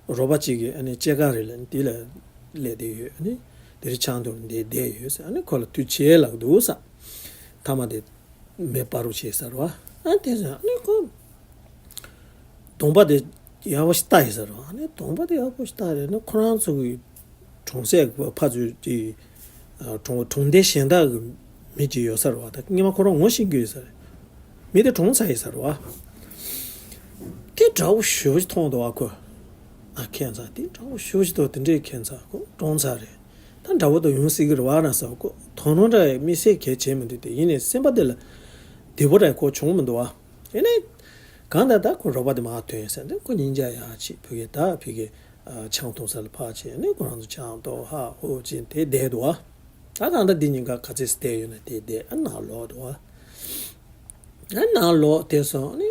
རོགས་པ་གཅིག་གིས་ཨ་ནི་སྐྱེས་སྐར་རེད་ལ་དེ་ལ་སླེབས་བསྡད་ཡོད། ཨ་ནི་དེ་རིང་ཆང་གཏོང་ནས་བསྡད་བསྡད་ཡོད་ཟེར། ཨ་ནི་ཁོ་ལ་དུས་ཆེ་ལབ་འདུག་ས། ཐ་མག་དེ་མེ་སྤར་རོགས་བྱས་ས་རེད་བ། ཨ་དེ་ཟེར་ཨ་ནི་ཁོ་གདོང་པ་དེ་ཡག་པོ་ཞིག་ལྟ་ཡིན་ས་རེད་བ། ཨ་ནི་གདོང་པ་དེ་ཡག་པོ་ཞིག་ལྟ་རེད་ན་ཁོ་རང་ཚོ་གི་གྲོང་གསེབ་ཕ་ཚོའི་དེ་གྲོང་གྲོང་སྡེ་གཞན་དག་གི་མི་གཅིག་ཡོད་ས་རེད་བ། ད་སྔོན་མ་ཁོ་རང་ངོ་ཤེས་ཀྱི་ཡོད་ས་རེད། མི་དེ་གྲོངས་ཚར་ཡིན་ས་རེད་བ། དེ་འདྲ་བོ་ཞེ་པོ་ཞིག་མཐོང་འདུག་བ་ཁོ། ཨ་ཁྱད་མཚར་དེ་འདྲ་བོ་ཞེ་པོ་ཞིག་འདུག་དེ་འདྲའི་ཁྱད་མཚར་ཁོ་གྲོངས་ཚར་རེད། ད་འདྲ་བོ་དང་ཡོང་སྲིད་ཀྱི་རེད་བ་ན་ཟེར། ཁོ་དོ་སྣང་འདྲ་མི་སེར་གལ་ཆེ་མི་འདུག་དེ་ཡིན་ནའི་སེམས་པ་དེ་ལ་བདེ་པོ་ར་ཁོ་བྱུང་མི་འདུག་བ། ཡིན་ནའི་གང་ལྟར་ད་ཁོ་རོགས་པ་དེ་མར་ཐོན་ཡོད་ས་འདི་ཁོ་སྙིང་རྗེ་ཡག་ཅིག་བོད་སྐད་ད་བོད་སྐད་ཆང་འཐུང་ས་ལ་ཕར་ཕྱིན་ནས་ཁོ་རང་ཚོ་ཆང་འཐུང་ཧ་ཧོ་ཅིག་དེ་བསྡད་འདུག་བ། ད་གང་ལྟར་འདི་གཉིས་ཀ་ག་ཚོད་བསྡད་ཡོད་ན་དེ་བསྡད་ཨ་ནང་ལོག་འདུག་བ། ཨ་ནང་ལོག་དེ་སོང་ནི།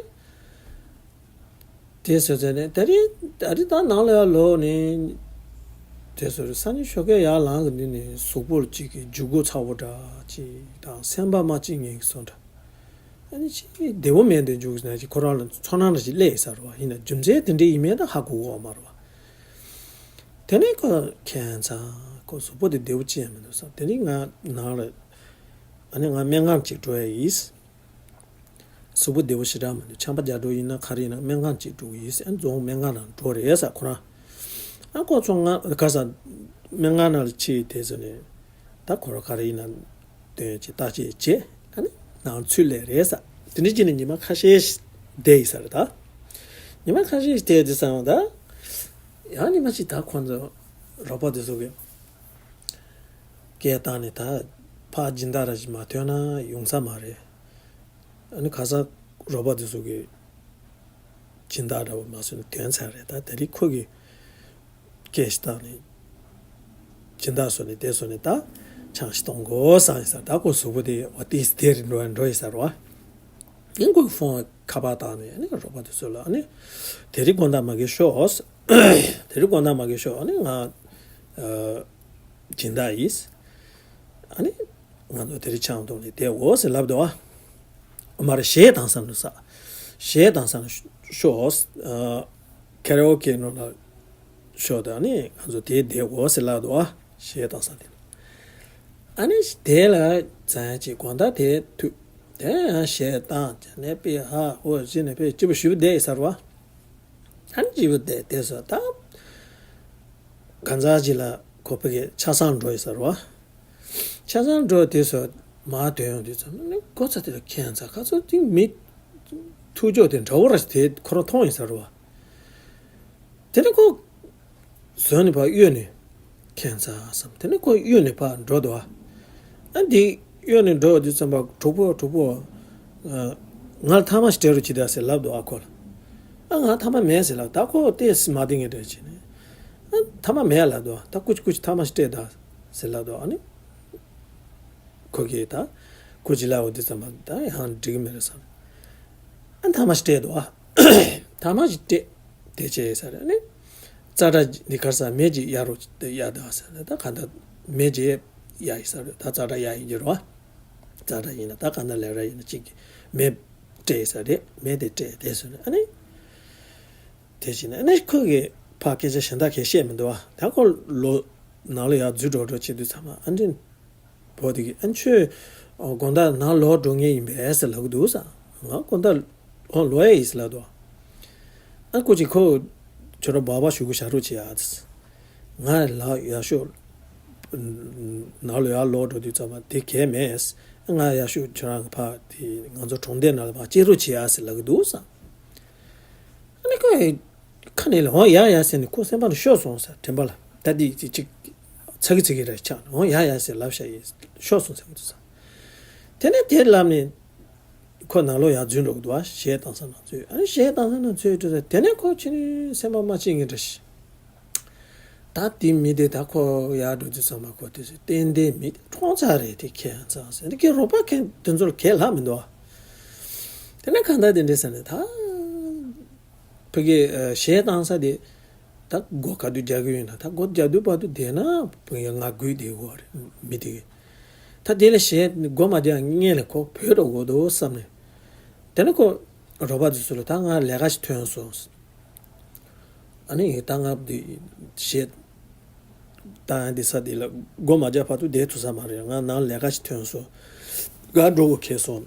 དེ་སོང་ཚེ་ནི་དེ་རིང་ད་རིང་ད་ནང་ལ་ཡར་ལོག་ནི། དེ་སོང་རེད། སང་ཉིན་ཞོགས་ཀས་ཡར་ལངས་གི་འདི་ནི་གཟུགས་པོ་ལ་གཅིག་གི་འཇུ་སྒོ་ཚ་བོ་འདྲ་གཅིག་དང་སེམས་པ་མ་གཅིག་ངེས་ཀྱི་སོང་འདྲ། ཨ་ནི་ཅིག་བདེ་བོ་མེད་འདུག་འཇུ་ན་ཅིག་ཁོ་རང་ལ་ཚོར་སྣང་འདྲ་ཅིག་སླེབས་ས་རེད་བ། ཡིན་ན་རྒྱུ་མཚན་དེ་འདྲ་ཡིན་མིན་ད་ཧ་གོ་གི་ཡོད་མ་རེད་བ། དེ་ནས་ཁོ་ཁྱད་མཚར་ཁོ་གཟུགས་པོ་དེ་བདེ་བོ་ཅི་ཡང་མི་འདུག་བསམ། དེ་ནས་ང་ནང་ལ་ཨ་ནི་ང་སྨན་ཁང་ཅིག་འགྲོ་ཡ་ཡིན། གཟུགས་པོ་བདེ་བོ་ཞེ་དྲག་མི་འདུག་ཆམ་པ་རྒྱག་འགྲོ་ཡིན་ན་ག་རེ་ཡིན་ན་སྨན་ཁང་ཅིག་འགྲོ་གི་ཡིན་ཟེར། རྫོང་སྨན་ཁང་ནང་འགྲོ་རེད་ཟེར་ཁོ་རང་། ཨ་ཁོ་ཚོ་ང་ག་ས་སྨན་ཁང་ནང་ལ་ཕྱིན་དེ་ཚོ་ནས་ད་ཁོ་རང་ག་རེ་ཡིན་ན་དོན་ཅིག་བརྟག་དཔྱད་བྱས་ཨ་ནི་ནང་ཚུར་སླེབས་རེད་ཟེར། དེ་འདྲ་བྱས་ནས་ཉི་མ་ཁ་ཤས་ཤིག་བསྡད་ཡིན་ས་རེད་ད། ཉི་མ་ཁ་ཤས་ཤིག་བསྡད་དེ་ས་ཡོང་ད། ཡང་ཉི་མ་ཞིག་ད་ཁོ་ཚོ་རོགས་པ་དེ་ཚོ་གི་སྐད་བཏང་ནས་ད་ཕར་སྦྱིན་བདག་ར་ཞིག་མ་ཐོན་ན་ཡོང་ས་མ་རེད། ཨ་ནི་ཁ་སང་རོགས་པ་དེ་ཚོ་གི་སྦྱིན་བདག་འདྲ་བོ་མ་བཟོས་ནས་ཐོན་ཚར་རེད། ད་དེ་རིང་ཁོ་གི་སྐད་ཞིག་བཏང་ནས་སྦྱིན་བདག་བཟོས་ནས་དེ་བཟོས་ནས་ད་ཆང་ཞིག་གཏོང་དགོས་བསམ་ཡིན་ས། ད་ཁོ་གཟུགས་པོ་དེ་འོ་ཏིས་དེ་རིང་འགྲོ་འགྲོ་ཡིན་ས་རེད་བ། ཨིན་ཁོས་ཕོན་ཁ་པར་བཏང་ནས་ཨ་ནི་རོགས་པ་དེ་ཚོ་ལ་ཨ་ནི་དེ་རིང་དགོང་དག་མ་གི་ཤོག་དེ་རིང་དགོང་དག་མ་གི་ཤོག་ཨ་ནི་ང་ཨ་སྦྱིན་བདག་ཡིན། ཨ་ནི་ ང་ཚོ་དེ་རིང་ཆང་འཐུང་ནས་བསྡད་འོ་ཟེར་ལབ་འདུག་ཨ། མར་གཞས་བཏང་ས་ནས་ས། གཞས་བཏང་ས་ནས་ཤོག་ཨ། ཁ་ར་ཨོ་ཁེ་ནང་ལ་ཤོག་ད་ནི་ང་ཚོ་དེ་བསྡད་འོ་ཟེར་ལབ་འདུག་ཨ། གཞས་བཏང་ས་དེ་ལ། ཨ་ནི་དེ་ལ་ཙང་ཅིག་དགོང་དག་དེ་དུས་དེ་ཡང་གཞས་བཏང་ཅ་ནས་པི་ཧ་ཧོ་ཟེར་ནས་པི་སྐྱིད་པོ་ཞེ་པོ་བསྡད་ཡོད་ས་རེད་བ། ཨ་ནི་སྐྱིད་པོ་བསྡད་བསྡད་སོང་ད། གང་ཟག་ཅིག་ལ་ཁོ་ཕ་གི་ཆ་ཚང་འགྲོ་ཡོད་ས་རེད་བ། ཆ་ཚང་འགྲོ་དུས་སུ་མར་ཐོན་ཡོང་དུས་ཙམ་ནས་སྒོ་རྩ་དེ་ལ་ཁྱད་མཚར་ཁ་ཚོ་དེ་མི་ཐུགས་ཕྱོགས་དེ་འདྲ་བོ་ར་དེ་ཁོ་རང་མཐོང་ཡོད་ས་རེད་བ། དེ་ནས་ཁོ་བཟོད་ནས་ཕར་གཡོལ་ནས་ཁྱད་མཚར་བསམ། དེ་ནས་ཁོ་གཡོལ་ནས་ཕར་འགྲོ་འདུག་བ། ཨ་འདི་གཡོལ་ནས་འགྲོ་དུས་ཙམ་པ་གྲོགས་པོ་གྲོགས་པོ། ང་ལ་ཐ་མག་ཞིག་སྤྲད་རོགས་བྱེད་ད་ཟེར་ལབ་འདུག་ཨ་ཁོ་ལ། ཨ་ང་ཐ་མག་མེད་ཟེར་ལབ་ད་ཁོ་ལྟས་མ་བདེ་ངེས་འདྲ་བྱས་ནས། ཨ་ཐ་མག་མེད་ལབ་འདུག་ད་ཀུ་ཅི་ཀུ་ཅི་ཐ་མག་ཞིག་སྤྲད་ད་ཟེར་ལབ་འདུག་ཨ་ནི། ཁོ་གིས་ད་ཀུ་ཅི་ལབ་འོ་དུས་ཙམ་པ་ད་ཡང་འགྲིག་གི་མེད་རེད་བསམ། ཨ་ཐ་མག་ཞིག་སྤྲད་འདུག་ཨ། ཐ་མག་ཞིག་སྤྲད་དེ་བྱས་ས་རེད་ཨ་ནི། ཙ་དྲ་འདི་གར་ས་མེ་ཅིག་གཡར་རོགས་གཡར་ད་ཟེར་ནས་ད་ག་འདྲ་མེ་ཅིག་གཡར་ཡིན་ས་རེད་ད་ཙ་དྲ་གཡར་ཡིན་གྱི་རེད་བ། ཙ་དྲ་ཡིན་ན་ད་ག་འདྲ་ལས་ར་ཡིན་ན་གཅིག་གིས་མེ་སྤྲད་ཡིན་ས་རེད་མེ་དེ་སྤྲད་དེ་ཟེར་ནས་ཨ་ནི། དེ་བྱས་ནས་ཨ་ནི་ཁོ་གིས་ཕར་སྐད་ཆ་གཞན་དག་གས་བཤད་མི་འདུག་བ་ད་ཁོ་ལོ་ནང་ལ་ཡར་འཛུལ་འགྲོ་འགྲོ་བྱེད་དུས་ཚང་མ་ཨ་འདྲེ། བོ་དེ་གིས་ཨ་ཁྱོད་དགོང་དག་ནང་ལོག་འགྲོ་ངེས་ཡིན་པས་ཟེར་ལབ་ཀྱི་འདུག་ས། ང་དགོང་དག་ཨོ་ལོག་ཡས་ཡིན་ཟེར་ལབ་འདུག་ཨ་ཁོ་ཅིག་ཁོ་ཁྱོད་རང་སྦག་སྦག་ཞུ་གི་བཞག་རོགས་བྱེད་ཡ། ང་ལ་ཡར་ཤོག་ནང་ལ་ཡར་ལོག་འགྲོ་དུས་ཙམ་པ་དེ་གས་མེད། ང་ཡར་ཤོག་ཁྱོད་རང་གི་ཕ་དེ་ང་ཚོ་གྲོང་སྡེ་ནང་ལ་ཕར་སྐྱེལ་རོགས་བྱེད་ཡ་ཟེར་ལབ་ཀྱི་འདུག་ས། ཨ་ནི་ཁོ་ཁ་ནས་ལ་འོང་ཡ་ཡ་ཟེར་ནས་ཁོ་སེམས་པ་ལ་ཤོར་སོང་ཟེར་དྲན་པ་ལ་ད་འདི་ཅིག་ཅིག་ཚ་གི་ཚ་གི་རེད་ཆགས་ནས་འོང་ཡ་ཡ་ཟེར་ལབ་བཞག་ཡིན་ཤོར་སོང་ཟེར་གི་འདུག་ས། དེ་ནས་དེ་ལབ་ནས་ཁོ་ནང་ལོགས་ཡར་འཛུལ་འགྲོ་གི་འདུག་ཨ་གཞས་བཏང་ས་ནང་ཚུད་ཨ་ནི་གཞས་བཏང་ས་ནང་ཚུད་འགྲོ་ས་དེ་ནས་ཁོ་ཕྱི་ནས་སེམས་པ་མ་སྐྱིད་ངེས་འདྲ་ཞིག་ད་དེ་མི་དེ་ད་ཁོ་ཡར་འགྲོ་དུས་ཙམ་པ་ཁོ་དེ་ཚོ་ཏན་ཏན་མི་དེ་ཁྲོང་ཚ་རེད་དེ་ཁྱད་མཚར་ཟེར་འདི་ཁྱེད་རོགས་པ་མཁན་དེ་ཚོར་གས་ལྷག་མི་འདུག་ཨ། དེ་ནས་གང་ལྟར་དེ་འདྲས་ཟེར་ནས་ད། ཕ་གི་གཞས་བཏང་ས་དེ་ད་སྒོ་ག་དུས་རྒྱག་གི་ཡོད་ན་ད་སྒོ་རྒྱག་དུས་བར་དུ་བསྡད་ན་ཕ་གི་ང་དགོས་བསྡད་དགོས་རེད་མི་དེ་གི། ད་དེ་ལ་གཞས་སྒོ་མ་རྒྱག་སྔོན་ལ་ཁོ་བྲོས་འགྲོ་དགོས་འདུག་བསམ་ནས། དེ་ནས་ཁོ་རོགས་པ་ཚོ་ཚུར་ལ་ད་ང་ལས་ཀ་ཞིག་ཐོན་སོང་། ཨ་ནི་ད་ང་དེ་གཞས་བཏང་ཡ་དེ་ས་དེ་ལ་སྒོ་མ་རྒྱག་བར་དུ་བསྡད་ཐུབ་ས་མ་རེད། ང་ནང་ལས་ཀ་ཞིག་ཐོན་སོང་། ང་འགྲོ་དགོས་ཁེལ་སོང་།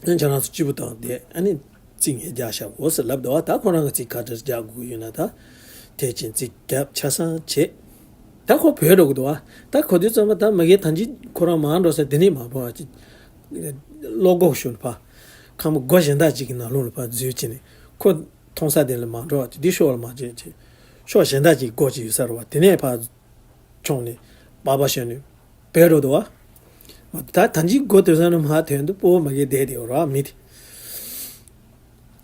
ཨ་ནི་ཁྱེད་རང་ཚོ་སྐྱིད་པོ་བཏང་བསྡད་ཨ་ནི་རྩིས་ངས་རྒྱག་བཞག་གོ་ཟེར་ལབ་འདུག་བ། ད་ཁོ་རང་གི་རྩིས་ག་འདྲ་རྒྱག་དགོས་ཡོད་ན་ད་དེ་ཕྱིན་རྩིས་རྒྱབ་ཆ་ཚང་བྱེད། ད་ཁོ་བྲོས་འགྲོ་གི་འདུག་བ། ད་གོ་དུས་ཙམ་པ་ད་མ་གིའི་ཐང་ཅིག་ཁོ་རང་མར་འགྲོ་ས་དེ་ནས་མ་འགྲོ་བ་ཅིག་བློ་འགོག་ཞུ་ནས་ཕ། ཁང་པ་སྒོ་གཞན་དག་ཅིག་གི་ནང་ལོགས་ལ་ཕར་འཛུལ་བྱས་ནས་ཁོ། མཐོང་ས་དེ་ལ་མ་འགྲོ་བ་དེ་འདི་ཤོག་ལ་མ་བྱེད་ཅེས། ཤོག་གཞན་དག་ཅིག་སྒོ་ཅིག་ཡོད་ས་རེད་བ། དེ་ནས་ཕར་མཆོངས་ནས་སྦག་སྦག་ཞོན་ནས་བྲོས་འགྲོ་འདུག་བ། ད་ད་ཅིག་སྒོ་དེ་ས་ནས་མར་ཐོན་དུས་སྤོ་བོ་མ་གིའི་བསྡད་དེ་ཡོད་རེད་བ་མི་དེ།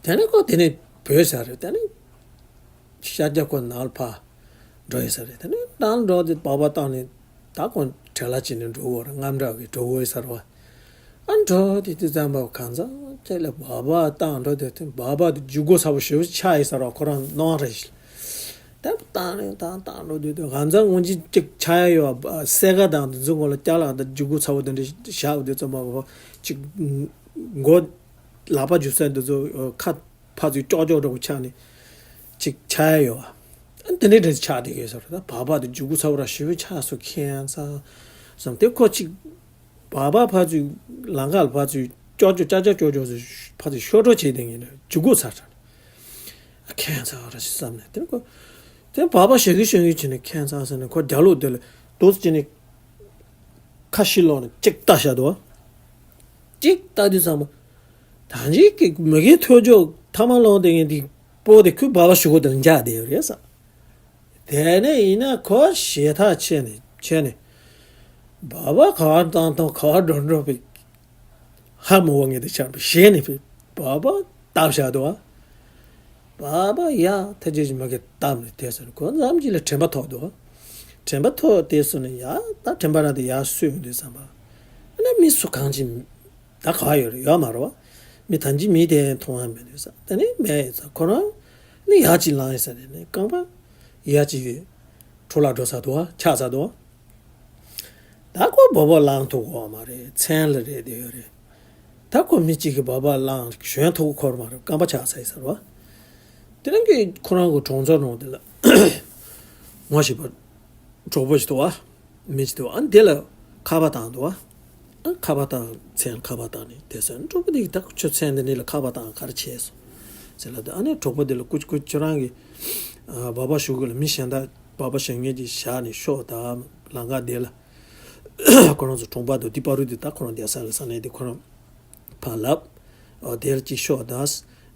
དེ་ནས་ཁོ་དེ་ནས་བྲོས་ས་རེད་དེ་ནས། ཤར་རྒྱག་ཁོ་ནང་ལ་ཕར་འགྲོ་ཡོད་ས་རེད་དེ་ནས་ནང་ལ་འགྲོ་དུས་སྦག་སྦག་བཏང་ནས་ད་ཁོ་བྲེལ་བ་བྱས་ནས་འགྲོ་གི་ཡོད་རེད། དངངས་སྐྲག་གིས་འགྲོ་གི་ཡོད་ས་རེད་བ། ཨ་འགྲོ་དེ་དུས་ཙམ་པ་གང་ཟག་ཅིག་ལ་སྦག་སྦག་བཏང་འགྲོ་དེ་དུས་སྦག་སྦག་དེ་ལྗིད་ཁོག་ཚ་པོ་ཞེ་པོ་ཆགས་ཡོད་ས་རེད་བ། ཁོ་རང་སྣང་བ་རེད་ཤག་ད་བཏང་ནས་བཏང་བཏང་འགྲོ་དུས་དུས་གང་ཟག་སྔོན་ཆད་ཅིག་ཆགས་ཡ་ཡོད་བ། སེར་ཀ་དང་དེ་ཚོ་ངོ་ལ་སྐྱ་ལག་དང་ལྗིད་ཁོག་ཚ་པོ་དེ་འདྲ་བཞག་དུས་ཙམ་པ་ཅིག་མགོ་ལག་པ་འཇུ་ས་དེ་ཚོ་ཁ་ཕར་ཚུར་ཀྱོག་ཀྱོག་འདྲ་པོ་ཆགས་ནས་ཅིག་ཆགས་ཡ་ཡོད་བ། ཨ་དེ་འདྲ་འདྲ་ཆགས་བསྡད་ཡོད་ས་རེད། ད་སྦག་སྦག་དེ་ལྗིད་ཁོག་ཚ་པོ་ར་ཞེ་པོ་ཆགས་སོང་ཁྱད་མཚར་བསམ་སྟེ་ཁོ་ཅིག་སྦག་སྦག་ཕར་ཚུར་ལམ་ཁ་ལ་ཕར་ཚུར་ཀྱོག་ཀྱོག་ཀྱག་ཀྱག་ཀྱོག་ཀྱོག་ཚུར་ཕར་ཚུར་ཤོར་འགྲོ་བྱས་བསྡད་ངེས་ནས་ལྗིད་ཁོག་ཚ་དྲགས་ནས་ཨ་ཁྱད་མཚར་ར་ཞིག་བསམ་ནས་དེ་ཁོ་དེ་སྦག་སྦག་ཞོན་གི་ཞོན་གི་བྱས་ནས་ཁྱད་མཚར་ཟེར་ནས་ཁོ་རྒྱབ་ལོག་དེ་ལ་རྡོ་རྗེ་ནས་ཁ་ཕྱིར་ལོག་ནས་ཅིག་ལྟ་བཞག་འདུག་བ། ཅིག་ལྟ་དུས་ཙམ་པ། ད་ཅིག་གི་མ་གིའི་ཐོས་ཅོག་ཐ་མག་སློང་བསྡད་མཁན་དེ་སྤོ་བོ་དེ་ཁོའི་སྦག་སྦག་ཞོན་གི་དེ་ལ་འཇགས་བསྡད་ཡོད་རེད་ས། དེ་ནས་ཡིན་ན་ཁོ་ཞེད་ཐག་ཆད་ནས་ཆད་ནས། སྦག་སྦག་ག་བར་བཏང་བཏང་ག་བར་འགྲོ་འགྲོ་བའི་ཧ་མ་གོ་ངེས་དེ་ཆགས་པའི་ཞེད་ནས་སྦག་སྦག་བཏབ་བཞག་འདུག་བ། སྦག་སྦག་ཡ་ཐལ་ཆད་ཅིག་མ་གིས་བཏབ་ནས་དེ་ཟེར་ཁོ་མཚམས་ཅིག་ལ་དྲན་པ་ཐོར་འདུག་བ། དྲན་པ་ཐོར་དེ་སོང་ནས་ཡ་ད་དྲན་པ་རང་དེ་ཡར་སོས་ཡོང་དུས་ཙམ་པ། ཨ་ནི་མི་སུ་གང་ཅིག་ད་ག་ཡོད་རེད་ཡོད་མ་རེད་བ། མི་ཐང་ཅིག་མི་དེ་མཐོང་ཡ་མེད་དུས་ས་དེ་ནི་མེད་ཡོད་ས་ཁོ་རང་ནི་ཡར་ཅིག་ལངས་ཡོད་ས་དེ་ནི་རྐང་པ་ཡར་ཅིག་འཕྲོ་བརླག་འགྲོ་ས་འདུག་བ་ཆགས་ས་འདུག་བ། ད་ཁོ་ སྦག་སྦག་བླངས་ཐུབ་ཀྱི་ཡོད་མ་རེད། མཚན་ལ་རེད་དེ་ཡོད་རེད། ད་ཁོ་མི་གཅིག་གིས་སྦག་སྦག་བླངས་ཞོན་ཐུབ་ཀྱི་ཡོད་མ་རེད། རྐང་པ་ཆག་ཚར་ཡིན་ཟེར་བ། དེ་རིང་གི་ཁོ་རང་གི་གྲོང་ཚོ་ནང་དེ་ལ་ངོ་ཤེས་པ་གྲོགས་པོ་ཞིག་འདུག་བ། མི་ཞིག་འདུག་བ། ཨ་ནི་དེ་ལ་ཁ་པར་བཏང་འདུག་བ། ཨ་ཁ་པར་བཏང་། མཚན་ཁ་པར་བཏང་ནས་དེ་ཟེར། གྲོགས་པོ་དེ་གིས་ད་ཁྱོད་མཚན་དེ་འདྲ་ལ་ཁ་པར་བཏང་ག་རེ་བྱས་སོང་ཟེར་ལབ་དུས། ཨ་ནི་གྲོགས་པོ་དེ་ལ་ཀུ་ཅི་ཀུ་ཅི་ཁྱོད་རང་གིས་ཨ་སྦག་སྦག་ཞུ་དགོས་ལ། མི་གཞན་དག་སྦག་སྦག་ཞུ་མཁན་ཅིག་བཞག་ནས་ཤོག་ད་ལམ་ཁ་དེ་ལ། ཁོ་རང་ཚོ་གྲོང་པ་དང་དེ་བར་དུ་དེ་ད་ཁོ་རང་བསྡད་ས་ལ་ས་གནས་དེ་ཁོ་རང་ཕར་ལབ། ཨོ་དེར་གཅིག་ཤོག་ད།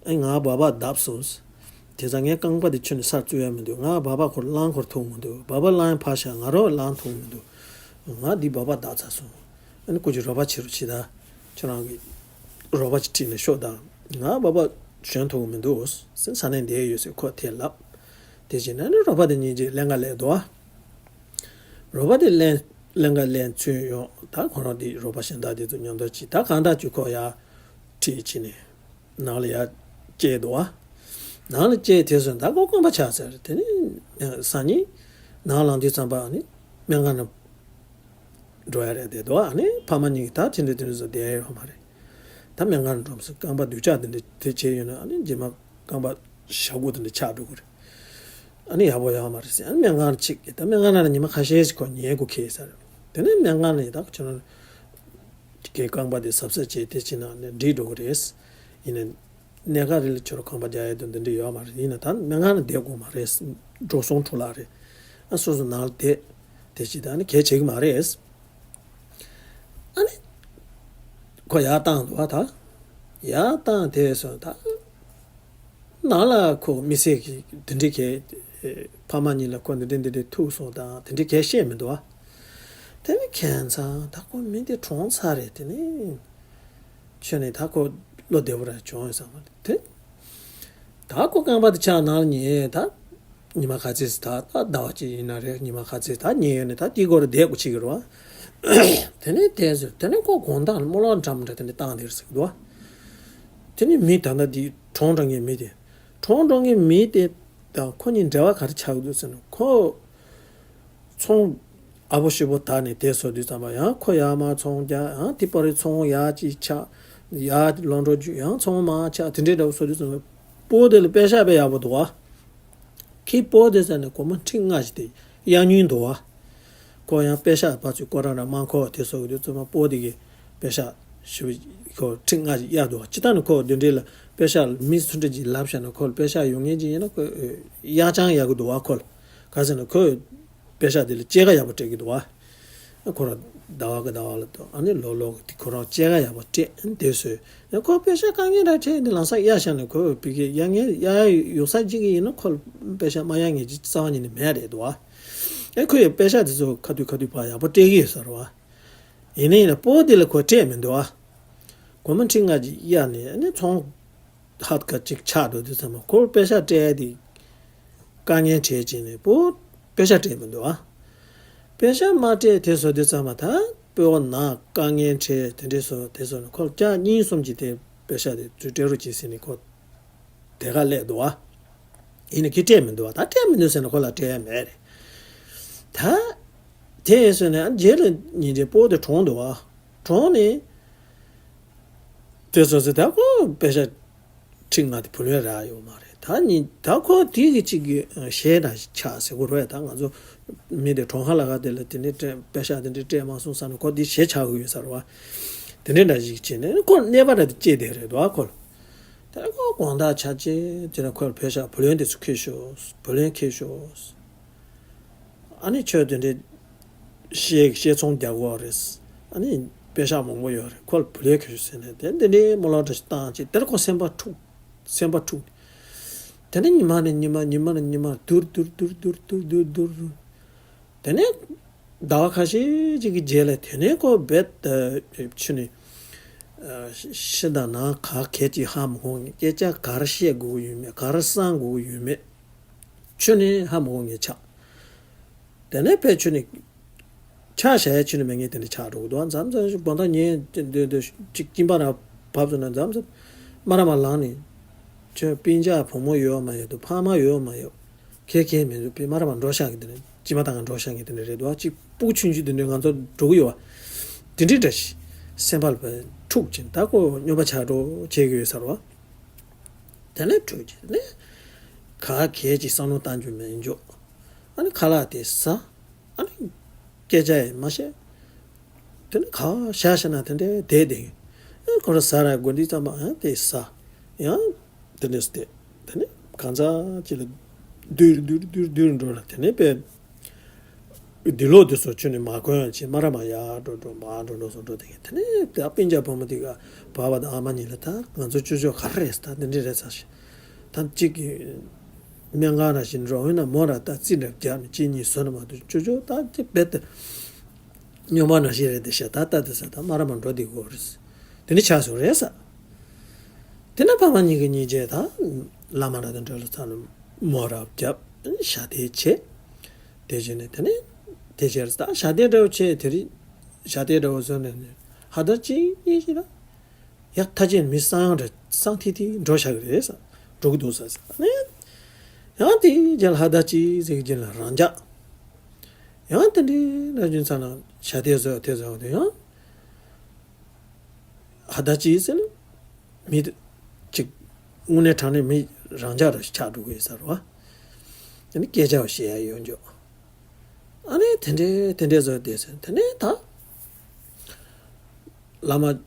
ཨེ་ང་སྦག་སྦག་བརྡབས་སོང་། དེ་ཙང་ངའི་རྐང་པ་དེ་ཁྱོན་ནས་སར་བཙུགས་ཡ་མི་འདུག་ང་སྦག་སྦག་ཁོ་བླངས་ཁོ་ཐུབ་མི་འདུག་སྦག་སྦག་བླངས་ཕར་བཞག་ང་རང་བླངས་ཐུབ་མི་འདུག་ང་འདི་སྦག་སྦག་བརྡབས་ཚར་སོང་། ཨ་ནི་ཁོ་ཅིག་རོགས་པ་བྱེད་རོགས་བྱེད་ད། ཁྱོད་རང་གིས་རོགས་པ་ཅིག་ཁྲིད་ནས་ཤོག་ད། ང་སྦག་སྦག་ཞོན་ཐུབ་མི་འདུག་ཟེར། ས་གནས་འདིར་ཡོད་ཟེར་ཁོ་དེ་ལབ། དེ་བྱས་ནས་ནི་རོགས་པ་དེ་གཉིས་ཀྱིས་ལེན་ག་ལེན་འདུག་རོགས་པ་དེ་ལེན་ལེན་ག་ལེན་ཚུར་ཡོང་། ད་ཁོ་རང་དེ་རོགས་པ་གཞན་དག་དེ་ཚོ་མཉམ་དུ་ཅིག་ད་གང་ལྟར་ཅིག་ཁོ་ཡར་ཁྲིད་བྱས་ནས་ནང་ལ་ཡར་བསྐྱལ་འདུག་བ། ནང་ལ་བསྐྱལ་དེ་སོང་ད་ཁོ་རྐང་པ་ཆག་ཚར། དེ་ནས་སང་ཉིན་ནང་ལངས་དུས་ཙམ་པ་ནི་སྨན་ཁང་ནང་འགྲོ་ཡ་རེད་བསྡད་འདུག་ཨ་ནི་ཕ་མ་གཉིས་ཀྱིས་ད་དེ་འདྲ་དེ་འདྲ་བཟོ་བསྡད་ཡོད་མ་རེད། ད་སྨན་ཁང་འགྲོ་མི་སྲིད། རྐང་པ་སྡུག་ཅག་དེ་འདྲ་དེ་བྱས་ཡོད་ན་ཨ་ནི་རྗེས་མ་རྐང་པ་ཞ་གུ་དེ་འདྲ་ཆག་འགྲོ་གི་རེད། ཨ་ནི་ཡག་པོ་ཡོད་མ་རེད་ཟེར། ཨ་ནི་སྨན་ཁང་ལ་ཅིག་ད་སྨན་ཁང་ནང་ལ་ཉི་མ་ཁ་ཤས་ཤིག་ཁོ་ཉལ་དགོས་ཁེལ་ས་རེད། དེ་ནས་སྨན་ཁང་ནས་ད་ཁྱོད་རང་གི་རྐང་པ་དེ་གཟབ་གཟབ་བྱས་དེ་བྱས་ན་ནི་འགྲིག་འགྲོ་གི་རེད། ཡིན་ནའི་གནས་སྐབས་རིང་ལ་ཁྱོད་རང་རྐང་པ་རྒྱག་ཡས་དང་འདི་འདྲ་ཡོད་མ་རེད། ཡིན་ན་ད་སྨན་ཁང་ནང་བསྡད་དགོས་མ་རེད། འགྲོ་སོང་འཕྲོ་བརླག་རེད། ཨ་སོ་སོ་ནང་ལ་བསྡད་དེ་བྱས་ད་ནི་གལ་ཆེ་གི་མ་རེད། ཨ་ནི་ཁོ་ཡར་བཏང་འདུག་བ། ད་ཡར་བཏང་དེ་སོང་ད། ནང་ལ་ཁོ་མི་ཟེར་གི་དེ་འདྲའི་གས། ཕ་མ་གཉིས་ལ་ཁོ་འདི་འདྲ་འདི་འདྲ་ཐུག་སོང་དང་དེ་འདྲའི་གས་བཤད་མི་འདུག་བ། དེ་ནི་ཁྱད་མཚར་ད་ཁོ་མི་འདི་གྲོངས་ཚར་རེད། དེ་ནི་ཁྱོད་ནི་ད་ཁོ་བློ་བདེ་པོ་ར་བྱུང་ཡོད་བསམ་པ་དེ། ད་ཁོ་རྐང་པ་དེ་ཆག་ནང་ལ་ཉལ་ད། ཉི་མ་ག་ཚོད་ད་ད་ཟླ་བ་གཅིག་ཡིན་ན་རེད། ཉི་མ་ག་ཚོད་ད་ཉལ་ཡོད་ནས་ད་དེའི་སྐོར་བསྡད་དགོས་ཆེ་གི་རེད་བ། དེ་ནས་དེ་ཟེར་དེ་ནས་ཁོ་དགོང་དག་ལ་རྨོ་ལགས་འདྲ་མི་འདྲ་དེ་འདྲ་བཏང་དེ་རེད་ཟེར་གི་འདུག་བ། དེ་ནས་མི་ད་ལྟ་དེ་གྲོངས་འགྲོ་མཁན་མི་དེ། གྲོངས་འགྲོ་མཁན་མི་དེ་དང་ཁོ་གཉིས་འབྲེལ་བ་ག་རེ་ཆགས་ཀྱི་འདུག་ཟེར་ན། ཁོ་ཚོང་ཨ་པོ་ཤི་པོ་དར་ནས་དེ་བཟོ་དུས་ཙམ་པ་ཡང་ཁོ་ཡར་མར་ཚོང་རྒྱག་ཡང་དེ་པར་རི་ཚོང་ཡར་གཅིག་ཆག་ཡར་ལོག་འགྲོ་རྒྱུ་ཡང་ཚོང་མར་ཆག་དེ་འདྲའི་འདྲ་བོ་བཟོ་དུས་ཙམ་པ་སྤོ་དེ་ལ་པེ་ཤག་དཔེ་ཡག་པོ་འདུག་བ། ཁོའི་སྤོ་དེ་ཟེར་ནས་སྒོར་མོ་ཁྲི་ལྔ་ཞིག་དེ་གཡར་མྱོང་འདུག་བ། ཁོ་ཡང་པེ་ཤག་ཕར་ཚུར་སྐོར་ར་ར་མ་འཁོར་བ་དེ་བཟོ་དུས་ཙམ་པ་སྤོ་དེ་གིས་པེ་ཤག་ཞུ་ཁོ་ཁྲི་ལྔ་ཞིག་གཡར་འདུག་བ། སྤྱིར་བཏང་ནི་ཁོ་དེ་འདྲའི་ལ་པེ་ཤག་མི་སུ་འདྲ་ཅིག་ལབ་བཞག་ན་ཁོ་ལ་པེ་ཤག་ཡོང་མཁན་ཅིག་ཡིན་ན་ཁོ་གཡར་རྐྱང་གཡར་གི་འདུག་བ། ཁོ་ལ་ག་ཟེར་ན་ཁོས་པེ་ཤག་དེ་ལ་སྐྱེད་ཀ་ཡག་པོ་སྤྲད་ཀྱི་འདུག་བ། ཁོ་རང་ཟླ་བ་གི་ཟླ་བ་ལ་དང་ཨ་ནི་ལོ་ལོ་གི་དེ་ཁོ་རང་སྐྱེད་ཀ་ཡག་པོ་སྤྲད་དེ་བཟོས་ནས་ཁོ་པེ་ཤག་དཀའ་ངལ་འདྲ་འཕྲད་འདི་ལམ་སང་གཡར་བཞག་ནས་ཁོས་བི་གེ་གཡར་མཁན་གཡར་ཡོད་ས་གཅིག་གི་ཡིན་ན་ཁོ་ལ་པེ་ཤག་མ་གཡར་མཁན་ཅིག་རྩ་བ་ཉིད་ནས་མེད་རེད་འདུག་བ། ཨེ་ཁོས་ཡང་པེ་ཤག་དེ་ཚོ་ཁ་ཐུག་ཁ་ཐུག་ཕར་ཡག་པོ་སྤྲད་ཀྱི་ཡོད་ས་རེད་བ། ཡིན་ན་ཡིན་ན་སྤོ་དེ་ལ་ཁོས་སྤྲད་མི་འདུག་བ། སྒོར་མོ་ཁྲི་ལྔ་ཅིག་གཡར་ནས་ཨ་ནི་ཚོང་ཧད་ཀ་ཅིག་ཆག་འགྲོ་དུས་ཙམ་པ་ཁོར་པེ་ཤག་སྤྲད་དེ་དཀའ་ངལ་འཕྲད་ཅིག་ནས་པོ་པེ་ཤག་སྤྲད་མི་འདུག་ཨ། པེ་ཤག་མ་སྤྲད་དེ་བཟོ་དུས་ཙམ་པ་ད་པོ་ན་དཀའ་ངལ་འཕྲད་དེ་འདྲས་བཟོ་དེ་བཟོ་ནས་ཁོར་སྐྱག་གཉིས་གསུམ་གྱིས་དེ་པེ་ཤག་དེ་ཚུར་སྤྲད་རོགས་གྱིས་ཟེར་ནས་ཁོ་དེ་ག་སླེབས་འདུག་ཨ། ཡིན་ན་ཁྱེད་སྤྲད་མི་འདུག་ཨ། ད་སྤྲད་མི་འདུག་ཟེར་ན་ཁོ་ལ་སྤྲད་ཡ་མེད་རེད། ད་དེ་བཟོས་ནས་ཨ་རྗེས་ལ་ཉིན་རེ་པོ་དེ་གྲོངས་འདུག་ཨ། གྲོངས་ནས། དེ་སོ་སོ་ད་ཁོ་པེ་ཤག་ཁྲི་ལྔ་དེ་བུ་ལོན་རག་ཡོད་མ་རེད། ད་ནི་ད་ཁོ་དེ་གི་གཅིག་གི་གཞས་འདྲ་ཞིག་ཆགས་ཟེར་གོ་རོགས། ད་ང་ཚོ་མི་དེ་གྲོངས་ཁ་ལ་ཁ་དེ་ལ་དེ་འདྲའི་སྤྲད་པེ་ཤག་དེ་འདྲའི་སྤྲད་མ་སོང་བསམ་ནས་ཁོ་དེ་གཞས་ཆགས་གི་ཡོད་ས་རེད་བ། དེ་འདྲའི་འདྲ་ཞིག་བྱས་ནས་ཁོ་གནས་པ་འདྲ་དེ་སྐྱེས་དེ་རེད་འདུག་ཨ། ཁོ་ལ་ད་ཁོ་དགོང་དག་ཆ་ཆེ་དེ་ལ་ཁོ་ལ་པེ་ཤག་བུ་ལོན་དེ་ཚོ་ཁྱེར་ཤོག་བུ་ལོན་ཁྱེར་ཤོག་ཨ་ནི་ཁྱོད་དེ་འདྲའི་གཞས་གཞས་ཚོང་རྒྱག་གི་ཡོད་རེད། ཨ་ནི་པེ་ཤག་མང་པོ་ཡོད་རེད། ཁོ་ལ་བུ་ལོན་ཁྱེར་ཤོག་ཟེར་ནས་དེ་འདི་འདྲའི་རྨོ་ལགས་འདྲ་ཞིག་བཏང་ཅིག་དེ་ལ་ཁོ་སེམས་པ་འཁྲུགས། སེམས་པ་འཁྲུགས། དེ་ནས་ཉི་མ་ནས་ཉི་མ་ཉི་མ་ནས་ཉི་མ་སྡུར་སྡུར་སྡུར་སྡུར་སྡུར་སྡུར་སྡུར། དེ་ནས་ཟླ་བ་ཁ་ཤས་ཅིག་གི་རྗེས་ལ་དེ་ནས་ཁོ་རྦད་དེ་ཕྱི་ནས་ཕྱི་དང་ནང་ག་གལ་ཅིག་ཧ་མ་གོ་མཁན། སྐད་ཆ་ག་རེ་བཤད་དགོས་ཀྱི་ཡོད་མེད། ག་རེ་གསང་དགོས་ཀྱི་ཡོད་མེད། ཁྱོན་ནས་ཧ་མ་གོ་མཁན་ཆགས། དེ་ནས་ཕལ་ཆེར་ནི་ཆ་བཞག་ཡ་ཁྱོན་ནས་མེད་མཁན་དེ་འདྲ་ཆགས་འགྲོ་གི་འདུག་མཚམས་མཚམས་དགོང་དག་ཉལ་འདོད་འདོད་ཅིག་གཅིན་པ་ར་བབས་སོང་ན་མཚམས་མཚམས་མ་ར་མ་ལངས་ནས་ཁྱོད་སྤུན་ཀྱག་བུ་མོ་ཡོད་མ་ཡོད་དང་ཕ་མ་ཡོད་མ་ཡོད་ཁྱེད་ཁྱེད་མི་འདུག་པས་མ་ར་མ་འགྲོ་ཤག་གི་དེ་ནས་ སྐྱེས་མ་བཏང་ག་འགྲོ་ཤག་མཁན་དེ་འདྲ་རེད་འདུག་ཨ། གཅིག་སྤུ་གུ་ཆུང་ཆུང་དེ་འདྲའི་ང་ཚོ་འགྲོ་གི་ཡོད་བ། དེ་འདྲའི་འདྲ་ཞིག་སེམས་པ་ལ་འཁྲུག་ཅིང་ད་ཁོ་སྨྱོན་པ་ཆགས་འགྲོ་བྱེད་ཀྱི་ཡོད་ས་རེད་བ། དེ་ནས་འཁྲུག་ཅིང་ནས་ག་གས་ཅིག་བསམ་བློ་བཏང་རྒྱུ་མེད་འཇོག་ཨ་ནི་ཁ་ལག་དེ་ཟ། ཨ་ནི་སྐད་ཆ་ཡང་མ་བཤད། དེ་ནི་ག་བཞག་བཞག་ན་དེ་འདྲའི་བསྡད་བསྡད་ཡིན། ཨ་ཁོ་ར་ཟ་ར་དགོས་འདི་ཙམ་པ་ཨ་དེ་ཟ། ཡང་དེ་འདྲས་བསྡད། དེ་ནི་གང་ཚ་ཅིག་ལ་རྡུལ་རྡུལ་རྡུལ་རྡུལ་འགྲོ་ལ་དེ་ནི་དཔེ་འདི་ལོ་དེ་སོ་ཆུ་ནི་མ་གོན་ཡང་ཆེ་མ་ར་མ་ཡར་འགྲོ་འགྲོ་མར་འགྲོ་འགྲོ་སོ་འགྲོ་དེ་ག་དེ་ནི་དེ་སྤུན་ཀྱག་བུ་མོ་དེ་ག་བ་བ་དང་ཨ་མ་གཉིས་ལ་ད་ང་ཚོ་ཅོ་ཅོ་ག་རེ་རེད་ད་དེ་འདྲས་རེད་ཚ་ཞིག་ད་གཅིག་གི་སྨན་ཁང་ནང་བཞིན་རོགས་ཡིན་ན་མོ་ར་ད་རྩིས་འདྲ་རྒྱག་ནས་གཅིག་གཉིས་བཟོ་ན་མ་གཏོགས་ཅོ་ཅོ་ད་གཅིག་རྦད་དེ་སྨྱོན་པ་ནང་བཞིན་རེད་དེ་ཤ་ད་ད་དེ་ས་ད་མ་ར་མ་འགྲོ་དེ་གོ་རེད། དེ་ནི་ཆགས་སོང་རེད་ས། དེ་ན་ཕ་མ་གཉིས་ཀྱི་གཉིས་རྗེས་ད་བླ་མ་ར་དང་འབྲེལ་ལ་ཚ་ནས་མོ་ར་རྒྱབ་ཞབས་བརྟན་བྱས། དེ་བྱས་ནས་དེ་ནས་དེ་བྱས་ད་ཞབས་བརྟན་འདྲ་བོ་བྱས་དེ་རིང་ཞབས་བརྟན་འདྲ་བོ་བཟོས་ནས་ནས་ཧ་ད་ཅི་ཡིན་ཞིག་ལ། ཡ་ཐ་ཆེན་མི་གསང་ཡང་འདྲ་གསང་ཐིག་ཐིག་འགྲོ་བཞག་གི་རེད་ས། འགྲོ་གི་འདུག་ས་ས་ནས། ཡང་དེའི་རྗེས་ལ་ཧ་ད་ཅི་ཟེར་གྱི་རྗེས་ལ་རང་འཇགས། ཡང་དེ་འདྲའི་ན་རྒྱུན་ཚ་ན་ཞབས་བརྟན་བཟོས་དེ་བཟོས་དེ་ཡང་། ཧ་ད་ཅི་ཟེར་ན། མི་དེ་ཅིག་དངོས་གནས་དྲང་གནས་མི་རང་འཇགས་རུ་ཆགས་འགྲོ་གི་ཡོད་ས་རེད་བ། དེ་ནི་སྐད་ཆ་བཤད་ཡ་ཡོད་འཇོག་ཨ་ནི་དེ་འདྲའི་དེ་འདྲའི་བཟོས་བསྡད་ཟེར་དེ་ནས་ད། བླ་མ་རྒྱ་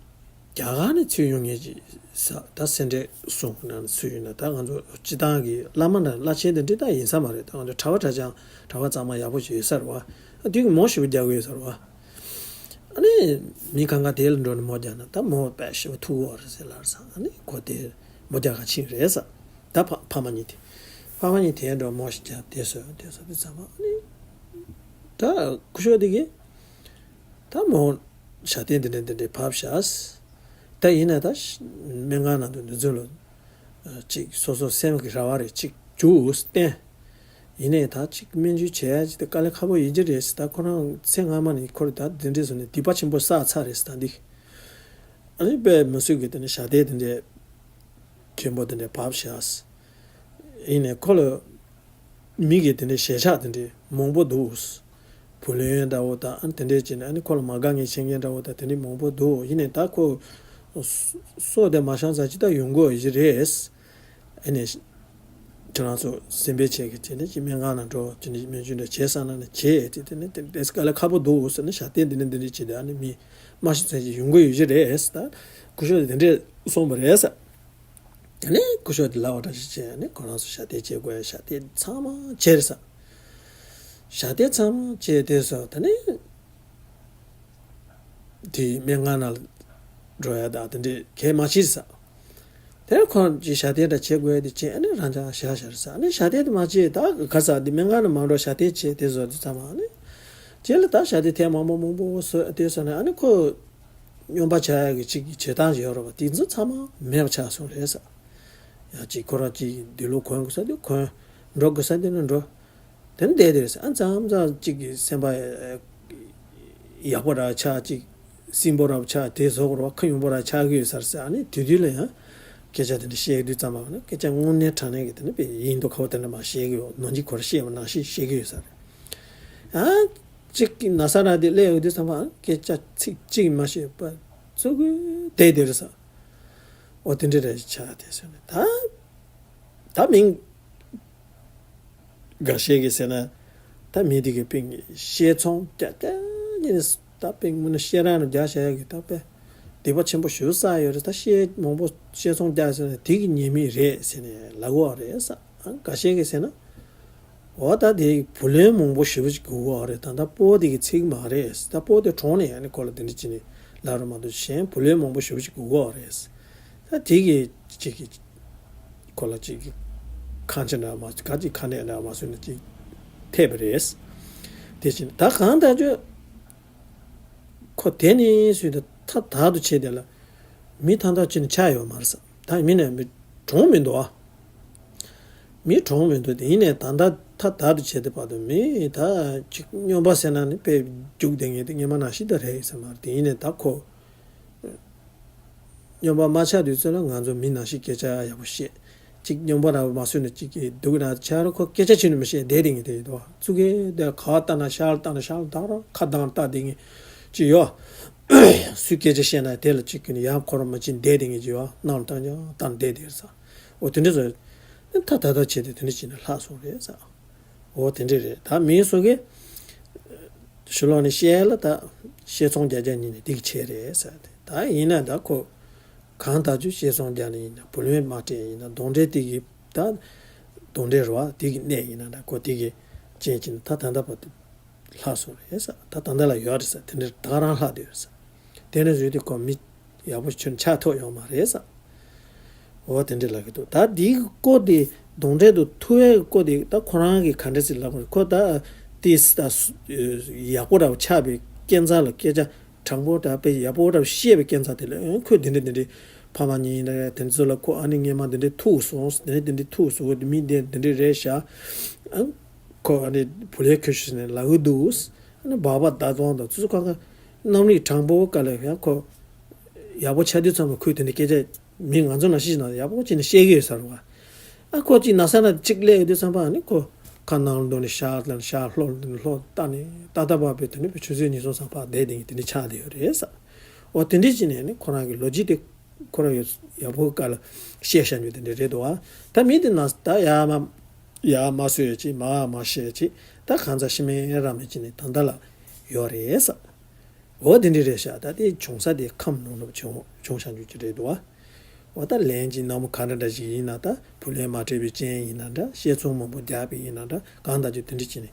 གར་ནས་ཚུར་ཡོང་མཁན་ཅིག་ས་ད་སེ་འབྲས་གསུང་གི་ནང་ཚུར་ཡོང་ན་ད་ང་ཚོ་སྤྱི་བཏང་གི་བླ་མ་ན་བླ་ཆེན་དེ་འདྲ་ད་ཡིན་ས་མ་རེད། ད་ང་ཚོ་གྲྭ་པ་གྲྭ་རྐྱང་གྲྭ་པ་གཙང་མ་ཡག་པོ་ཞིག་ཡོད་ས་རེད་བ། ཨ་དུས་ཀྱི་མོ་ཞེ་པོ་རྒྱག་གི་ཡོད་ས་རེད་བ། ཨ་ནི་མི་གང་ག་དེ་ལ་འགྲོ་ནས་མོ་རྒྱག་ན་ད་མོ་དཔེ་ཞེ་པོ་ཐུག་གོ་རེད་ཟེར་ལབ་ས། ཨ་ནི་ཁོ་དེ་མོ་རྒྱག་ག་ཕྱིན་རེད་ས། ད་ཕ་ཕ་མ་གཉིས་དེ། ཕ་མ་གཉིས་དེ་འགྲོ་མོ་ཞིག་རྒྱག་དེ་སོ་དེ་སོ་དེ་ཚང་མ་ཨ་ནི། ད་སྐུ་ཞབས་དེ་གིས། ད་མོ་ཞབས་བརྟན་འདི་འདྲ་འདི་འདྲ་བབས་ཤག་ད་ཡིན་ན་ད་སྨན་ཁང་ནང་དུ་འདི་ཚོ་ལ་ཅིག་སོ་སོ་སེམས་ཀྱི་རེ་བ་རེ་ཅིག་རྒྱུགས་བསྟན། ཡིན་ནའི་ད་ཅིག་སྨན་བཅོས་བྱེད་ཡ་ཅིག་ད་དཀའ་ལས་ཁག་པོ་ཡིན་གྱི་རེད་ཟེར། ད་ཁོ་རང་ཚེ་སྔ་མ་ནས་ཁོ་རེ་ད་འདི་འདྲས་བཟོས་ནས་སྡིག་པ་ཆེན་པོ་བསགས་ཚར་རེད་ཟེར་ད་འདི། ཨ་ནི་དཔེ་མི་སྲིད་ཀྱི་དེ་ནས་ཞབས་བརྟན་དེ་འདྲས་མཁན་པོ་དེ་འདྲས་བབས་ཤག་ཡིན་ནའི་ཁོ་ལ་མི་གི་དེ་འདྲས་ཞལ་ཆགས་དེ་འདྲས་མང་པོ་འདུག་བུ་ལོན་འདྲ་བོ་དང་ཨ་ནི་དེ་འདྲས་བྱས་ནས་ཨ་ནི་ཁོ་ལ་མ་དགའ་ངེས་བྱེད་མཁན་འདྲ་བོ་དང་དེ་འདྲས་མང་པོ་འདུག་ཡིན་ནའི་ད་ཁོ་སོ་དེ་མ་བཤང་ཚར་ཅི་ད་ཡོང་དགོས་ཡི་རེད། ཨ་ནི། ཁྱེད་རང་ཚོ་སེམས་པའི་ཆེད་ཀྱི་བྱས་ནས་ཅི་སྨན་ཁང་ནང་འགྲོ་བྱས་ནས་སྨན་བཅོས་འདྲ་བྱས་ས་ན་ནི་བྱས་ཏེ་དེ་ནས་དེ་འདྲས་དཀའ་ལས་ཁག་པོ་འདུག་ཟེར་ནས་ཞབས་བརྟན་འདི་ནས་འདི་འདྲས་བྱས་ཏེ་ཨ་ནི་མི་མ་ཤི་ཚན་ཅིག་ཡོང་གི་ཡོད་ཀྱི་རེད་ཟེར། ད་སྐུ་ཞབས་དེ་འདྲས་གསུངས་པ་རེད་ཟེར། དེ་ནས་སྐུ་ཞབས་དེ་ལབ་པ་འདྲ་ཞིག་བྱས་ནས་ཁོ་རང་ཚོ་ཞབས་བརྟན་བྱེད་དགོས་ཡ་ཞབས་བརྟན་ཚང་མ་བྱས་རེད་ཟེར། ཞབས་བརྟན་ཚང་མ་བྱས་དེ་སོ་དེ་ནས། དེ་སྨན་ཁང་ནང་འགྲོ་ཡ་དང་དེ་འདྲས་གས་མ་བྱེད་ས། དེར་ཁོང་གིས་ཞབས་བརྟན་འདྲ་བྱེད་དགོས་ཡ་དེ་བྱས་ཨ་ནི་རང་ཅག་བཞག་བཞག་ས། ཨ་ནི་ཞབས་བརྟན་དེ་མ་བྱེད་ད་ག་ས་དེ་སྨན་ཁང་ནང་མ་འགྲོ་ཞབས་བརྟན་བྱེད་དེ་བཟོ་དུས་ཙམ་ཨ་ནི། རྗེས་ལ་ད་ཞབས་བརྟན་ཐེངས་མང་པོ་མང་པོ་བཟོས་དེ་བཟོས་ནས་ཨ་ནི་ཁོ། སྨྱོན་པ་ཆགས་ཡ་གི་ཅིག་གི་བྱེད་སྟངས་ཡོད་རེད་བ་དེ་ཚོ་ཚང་མ་མེད་པ་ཆགས་སོང་རེད་ས། ཡ་ཅིག་ཁོ་རང་ཅིག་འདི་ལོ་གོན་དགོས་ས་དེ་གོན། འགྲོ་དགོས་ས་དེ་ནས་འགྲོ། དེ་ནས་བསྡད་དེ་རེད་ཟེར། ཨ་མཚམས་མཚམས་གཅིག་གི་སེམས་པ་ཡག་པོ་ར་ཆགས་གཅིག་སྲིན་པོ་ར་ཆགས་དེ་བཟོ་དགོས་ར་ཁ་ཡོང་པོ་ར་ཆགས་ཀྱི་ཡོད་ས་རེད་ཟེར། ཨ་ནི་དེ་དུས་ལ་ཡང་སྐད་ཆ་དེ་འདྲ་བཤད་དུས་ཙམ་པ་ནི་སྐད་ཆ་དངོས་གནས་དྲང་གནས་ཀྱི་དེ་ནི་དཔེ་ཡིན་མདོག་ཁ་པོ་དེ་འདྲ་མ་བཤད་ཀྱི་ཡོད། ནང་གཅིག་ཁོ་ར་བཤད་པ་ནང་བཞིན་བཤད་ཀྱི་ཡོད་ས་རེད། ཨ་གཅིག་གི་ན་ས་ར་དེ་སླེབས་ཡོང་དུས་ཙམ་པ་སྐད་ཆ་ཚིག་གཅིག་མ་བཤད་པ་ཚུར་ཁོ་བསྡད་དེ་རེད་ཟེར། འོ་དེ་འདྲ་རེད་ཆགས་དེ་ཟེར་ནས་ད་ད་མིང་། འགའ་ཤས་ཀྱིས་ཟེར་ན། ད་མི་དེ་གི་པིང་བཤས་ཚོང་རྒྱག་རྒྱག་ནས་ད་པིང་མིན་ན་བཤས་རང་ལ་རྒྱག་བྱ་ཡག་གི་ད་པེ། སྡིག་པ་ཆེན་པོ་ཞེ་པོ་བསགས་ཡོད་རེད། ད་བཤས་མང་པོ་བཤས་ཚོང་རྒྱག་ཟེར་ན་དེ་གི་ཉེས་དམིགས་རེད་ཟེར་ནས་ལབ་ཀྱི་ཡོད་རེད་ས། འགའ་ཤས་ཀྱིས་ཟེར་ན། འོ་ད་དེ་བུ་ལོན་མང་པོ་ཞེ་པོ་ཅིག་དགོས་ཀྱི་ཡོད་རེད། ད་ད་སྤོ་དེ་གི་ཚིག་མ་རེད། ད་སྤོ་དེ་གྲོངས་ནས་ཡང་ནི་ཁོ་ལ་དེ་འདྲ་ཅིག་ནི་ལབ་རོགས་མ་གཏོགས་གཞན་བུ་ལོན་མང་པོ་ཞེ་པོ་ཅིག་དགོས་ཀྱི་ཡོད་རེད། ད་དེ་གི་ཅིག་གི་ཁོ་ལ་ཅིག་གི་ཁང་ཆེན་འདྲ་མ་ག་ཅིག་ཁ་ནས་འདྲ་མ་བཟོས་ན་ཅིག་ཐེབས་པ་རེད། དེ་བཞིན་ད་གང་ལྟར་ཅོ་ཁོ་དེ་ནི་སུས་ད་ཐ་དག་ཏུ་བྱས་དེ་ལ་མི་ཐ་དག་ཅིག་ནི་ཆགས་ཡོད་མ་རེད་ས། ད་མི་ནས་མི་གྲོངས་མི་འདུག་ཨ། མི་གྲོངས་མི་འདུག་དེ་ཡིན་ནས་ད་ད་ཐ་དག་ཏུ་བྱས་དེ་བར་དུ་མི་ད་ཅིག་སྨྱོན་པ་ཟེར་ན་ནི་དཔེ་རྒྱུག་བསྡད་ངེས་དེ་སྔོན་མ་ནང་བཞིན་ད་རེད་ཟེར་མ་རེད། དེ་ཡིན་ནས་ད་ཁོ། སྨྱོན་པ་མ་ཆགས་དུས་ཚོད་ལ་ང་ཚོ་མི་ནང་བཞིན་སྐད་ཆ་ཡག་པོ་བཤད། གཅིག་སྙོམས་པོ་ར་མ་བཟོས་ནས་གཅིག་གིས་སྡུག་ན་ཆ་ར་ཁོ་སྐད་ཆ་ཆེ་ནས་མི་བཤད་བསྡད་དེ་ངས་དེ་ཡིན་དོ། ཙུ་གེ་དེ་ག་བ་ལྟ་ན་ཤར་ལ་ལྟ་ན་ཤར་ལ་ད་ར་ཁ་གདངས་ལྟ་དེ་ངས་ཅི་ཡོ། སུས་སྐད་ཆ་བཤད་ན་དེ་ལ་གཅིག་གིས་ནི་ཡང་ཁོ་ར་མ་ཕྱིན་བསྡད་དེ་ངས་ཅི་ཡོ་ནང་ལ་ལྟ་ཀྱང་ལྟ་ན་བསྡད་དེ་རེད་ས། འོ་དེ་འདྲ་བཟོ། ད་ད་ལྟ་བྱས་ཏེ་དེ་འདྲ་བྱས་ནས་ལྷག་སོང་རེད་ས། འོ་དེ་འདྲ་རེད། ད་མིའི་སོ་གེ་ཕྱི་ལོགས་ནས་བཤད་ལ་ད་བཤད་ཚོང་རྒྱག་རྒྱག་ཉིན་ནས་འདི་གི་ཆེ་རེད་ཟེར་ཏེ། ད་ཡིན་ན་ད་ཁོ་གང་ལྟར་ཅུ་བཤད་ཚོང་རྒྱག་ནས་ཡིན་ན་བུ་ལོན་མ་སྤྲད་ཡིན་ན་གདོན་འདྲེ་དེ་གི་ད་གདོན་འདྲེ་རེད་བ། དེ་གི་གནས་ཡིན་ན་ད་ཁོ་དེ་གི་རྐྱེན་གྱིས་ད་ད་ལྟ་བར་དུ་ལྷག་སོང་རེད་ཟེར། ད་ད་ལྟ་ལ་ཡོད་རེད་ཟེར། དེ་འདྲ་ད་རང་ལྷག་བསྡད་ཡོད་ཟེར། དེ་ནས་བཟོས་ཏེ་ཁོ་མི་ཡག་པོ་ཁྱོན་ཆགས་ཐུབ་ཡོད་མ་རེད་ཟེར། འོ་དེ་འདྲ་ལབ་ཀྱི་འདུག་ད་འདིའི་སྐོར་དེ་གདོན་འདྲེ་དང་ཐུག་པའི་སྐོར་དེ་ད་ཁོ་རང་གིས་ག་འདྲ་ཞིག་ལབ་དགོས་རེད། ཁོ་ད་ཏིས་ད་ཡག་པོ་འདྲ་བོ་ཆགས་པའི་སྐྱེ་མཚར་ལ་སྐད་ཆ་དྲང་པོ་འདྲ་དཔེ་ཡག་པོ་འདྲ་བོ་བཤད་པའི་སྐྱེ་མཚར་དེ་ལ་ཨང་ཁོས་དེ་འདྲ་དེ་འདྲའི་ཕ་མ་གཉིས་འདྲ་དེ་ཚོ་ལ་ཁོ་ཨ་ནི་སྔས་མ་འདི་འདྲའི་ཐུག་སོང་། དེ་འདྲ་དེ་འདྲའི་ཐུག་སོང་། མི་དེ་འདི་འདྲའི་རེད་ཤག་ཨང་ཁོ་ཨ་ནི་བུ་ལས་ཁོས་ཤི་ནས་ལ་འུ་འདུག་ཨ་ནི་སྦག་སྦག་བརྡ་གཏོང་དང་ཚུ་ཚུ་ཁ་ཁ་རྣམ་རིག་དྲང་པོ་ག་ལ་ཡང་ཁོ་ཡག་པོ་ཆགས་དུས་ཙམ་པ་ཁོས་དེ་འདྲའི་སྐད་ཆ་མི་ང་ཚོ་ནང་བཞིན་ཞིག་ན་ཡག་པོ་བྱས་ནས་བཤད་ཀྱི་ཡོད་ས་རེད་བ། ཨ་ཁོ་གཅིག་ན་ས་ན་གཅིག་སླེབས་ཡོང་དུས་ཙམ་པ་ཨ་ནི་ཁོ་ཁ་ནང་ལ་འདོན་ནས་ཤར་ལ་ཤར་ལྷོ་ལ་ལྷོ་ལྟ་ནས་ཏག་ཏག་བབས་པའི་དེ་ནི་བའི་ཆུ་ཚོད་ཉིས་སྟོང་ཙམ་ཕར་བསྡད་དེ་དེ་འདྲ་ཆགས་བསྡད་ཡོད་རེད་ས། འོ་དེ་འདྲ་བྱས་ནས་ནི་ཁོ་རང་གི་ལོ་རྒྱུས་དེ་ཁོ་རང་ཡོད་ཡག་པོ་ག་ལ་བཤད་བཞག་རྒྱུ་དེ་འདྲ་རེད་འདུག་བ། ད་མི་དེ་ན་ད་ཡ་མ་ཡ་མ་སོས་ཡོད་ཅིག་མ་མ་བཤད་ཡོད་ཅིག་ད་གང་ཚ་ཤི་མེད་ར་མེད་ཅིག་ནི་ད་ལྟ་ལ་ཡོད་རེད་ས། འོ་དེ་འདྲ་རེད་ཤག་ད་དེ་བྱུང་ས་དེ་ཁམས་ནང་ལ་བྱུང་བྱུང་བཞག་རྒྱུ་ཅིག་རེད་འདུག་བ། འོ་ད་ལན་གྱི་ནང་མོ་ག་འདྲ་འདྲ་ཞིག་ཡིན་ན་ད་བུ་ལོན་མ་སྤྲད་པའི་རྐྱེན་ཡིན་ན་འདྲ། བཤད་ཚོང་མང་པོ་རྒྱག་པའི་ཡིན་ན་འདྲ། གང་ལྟར་གྱི་དེ་འདྲ་བྱས་ནས་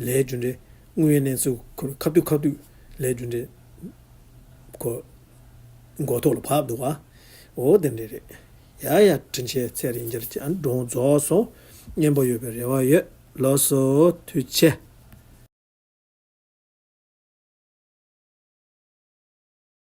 ལས་རྒྱུ་འབྲས་དངོས་ཡོད་གནས་ཚུལ་ཁོ་ཁ་ཐུག་ཁ་ཐུག་ལས་རྒྱུ་འབྲས་ཁོ་མགོ་ཐོག་ལ་བབས་འདུག་བ། འོ་དེ་འདྲ་རེད། ཡ་ཡ་དྲིན་ཆེ་ཚེ་རིང་རྒྱལ་གྱི་ཨ་ནི་སྒྲུང་རྫོགས་སོང་། སྙན་པོ་ཡོད་པའི་རེ་བ་ཡོད། ལགས་སོ་ཐུགས་རྗེ་ཆེ།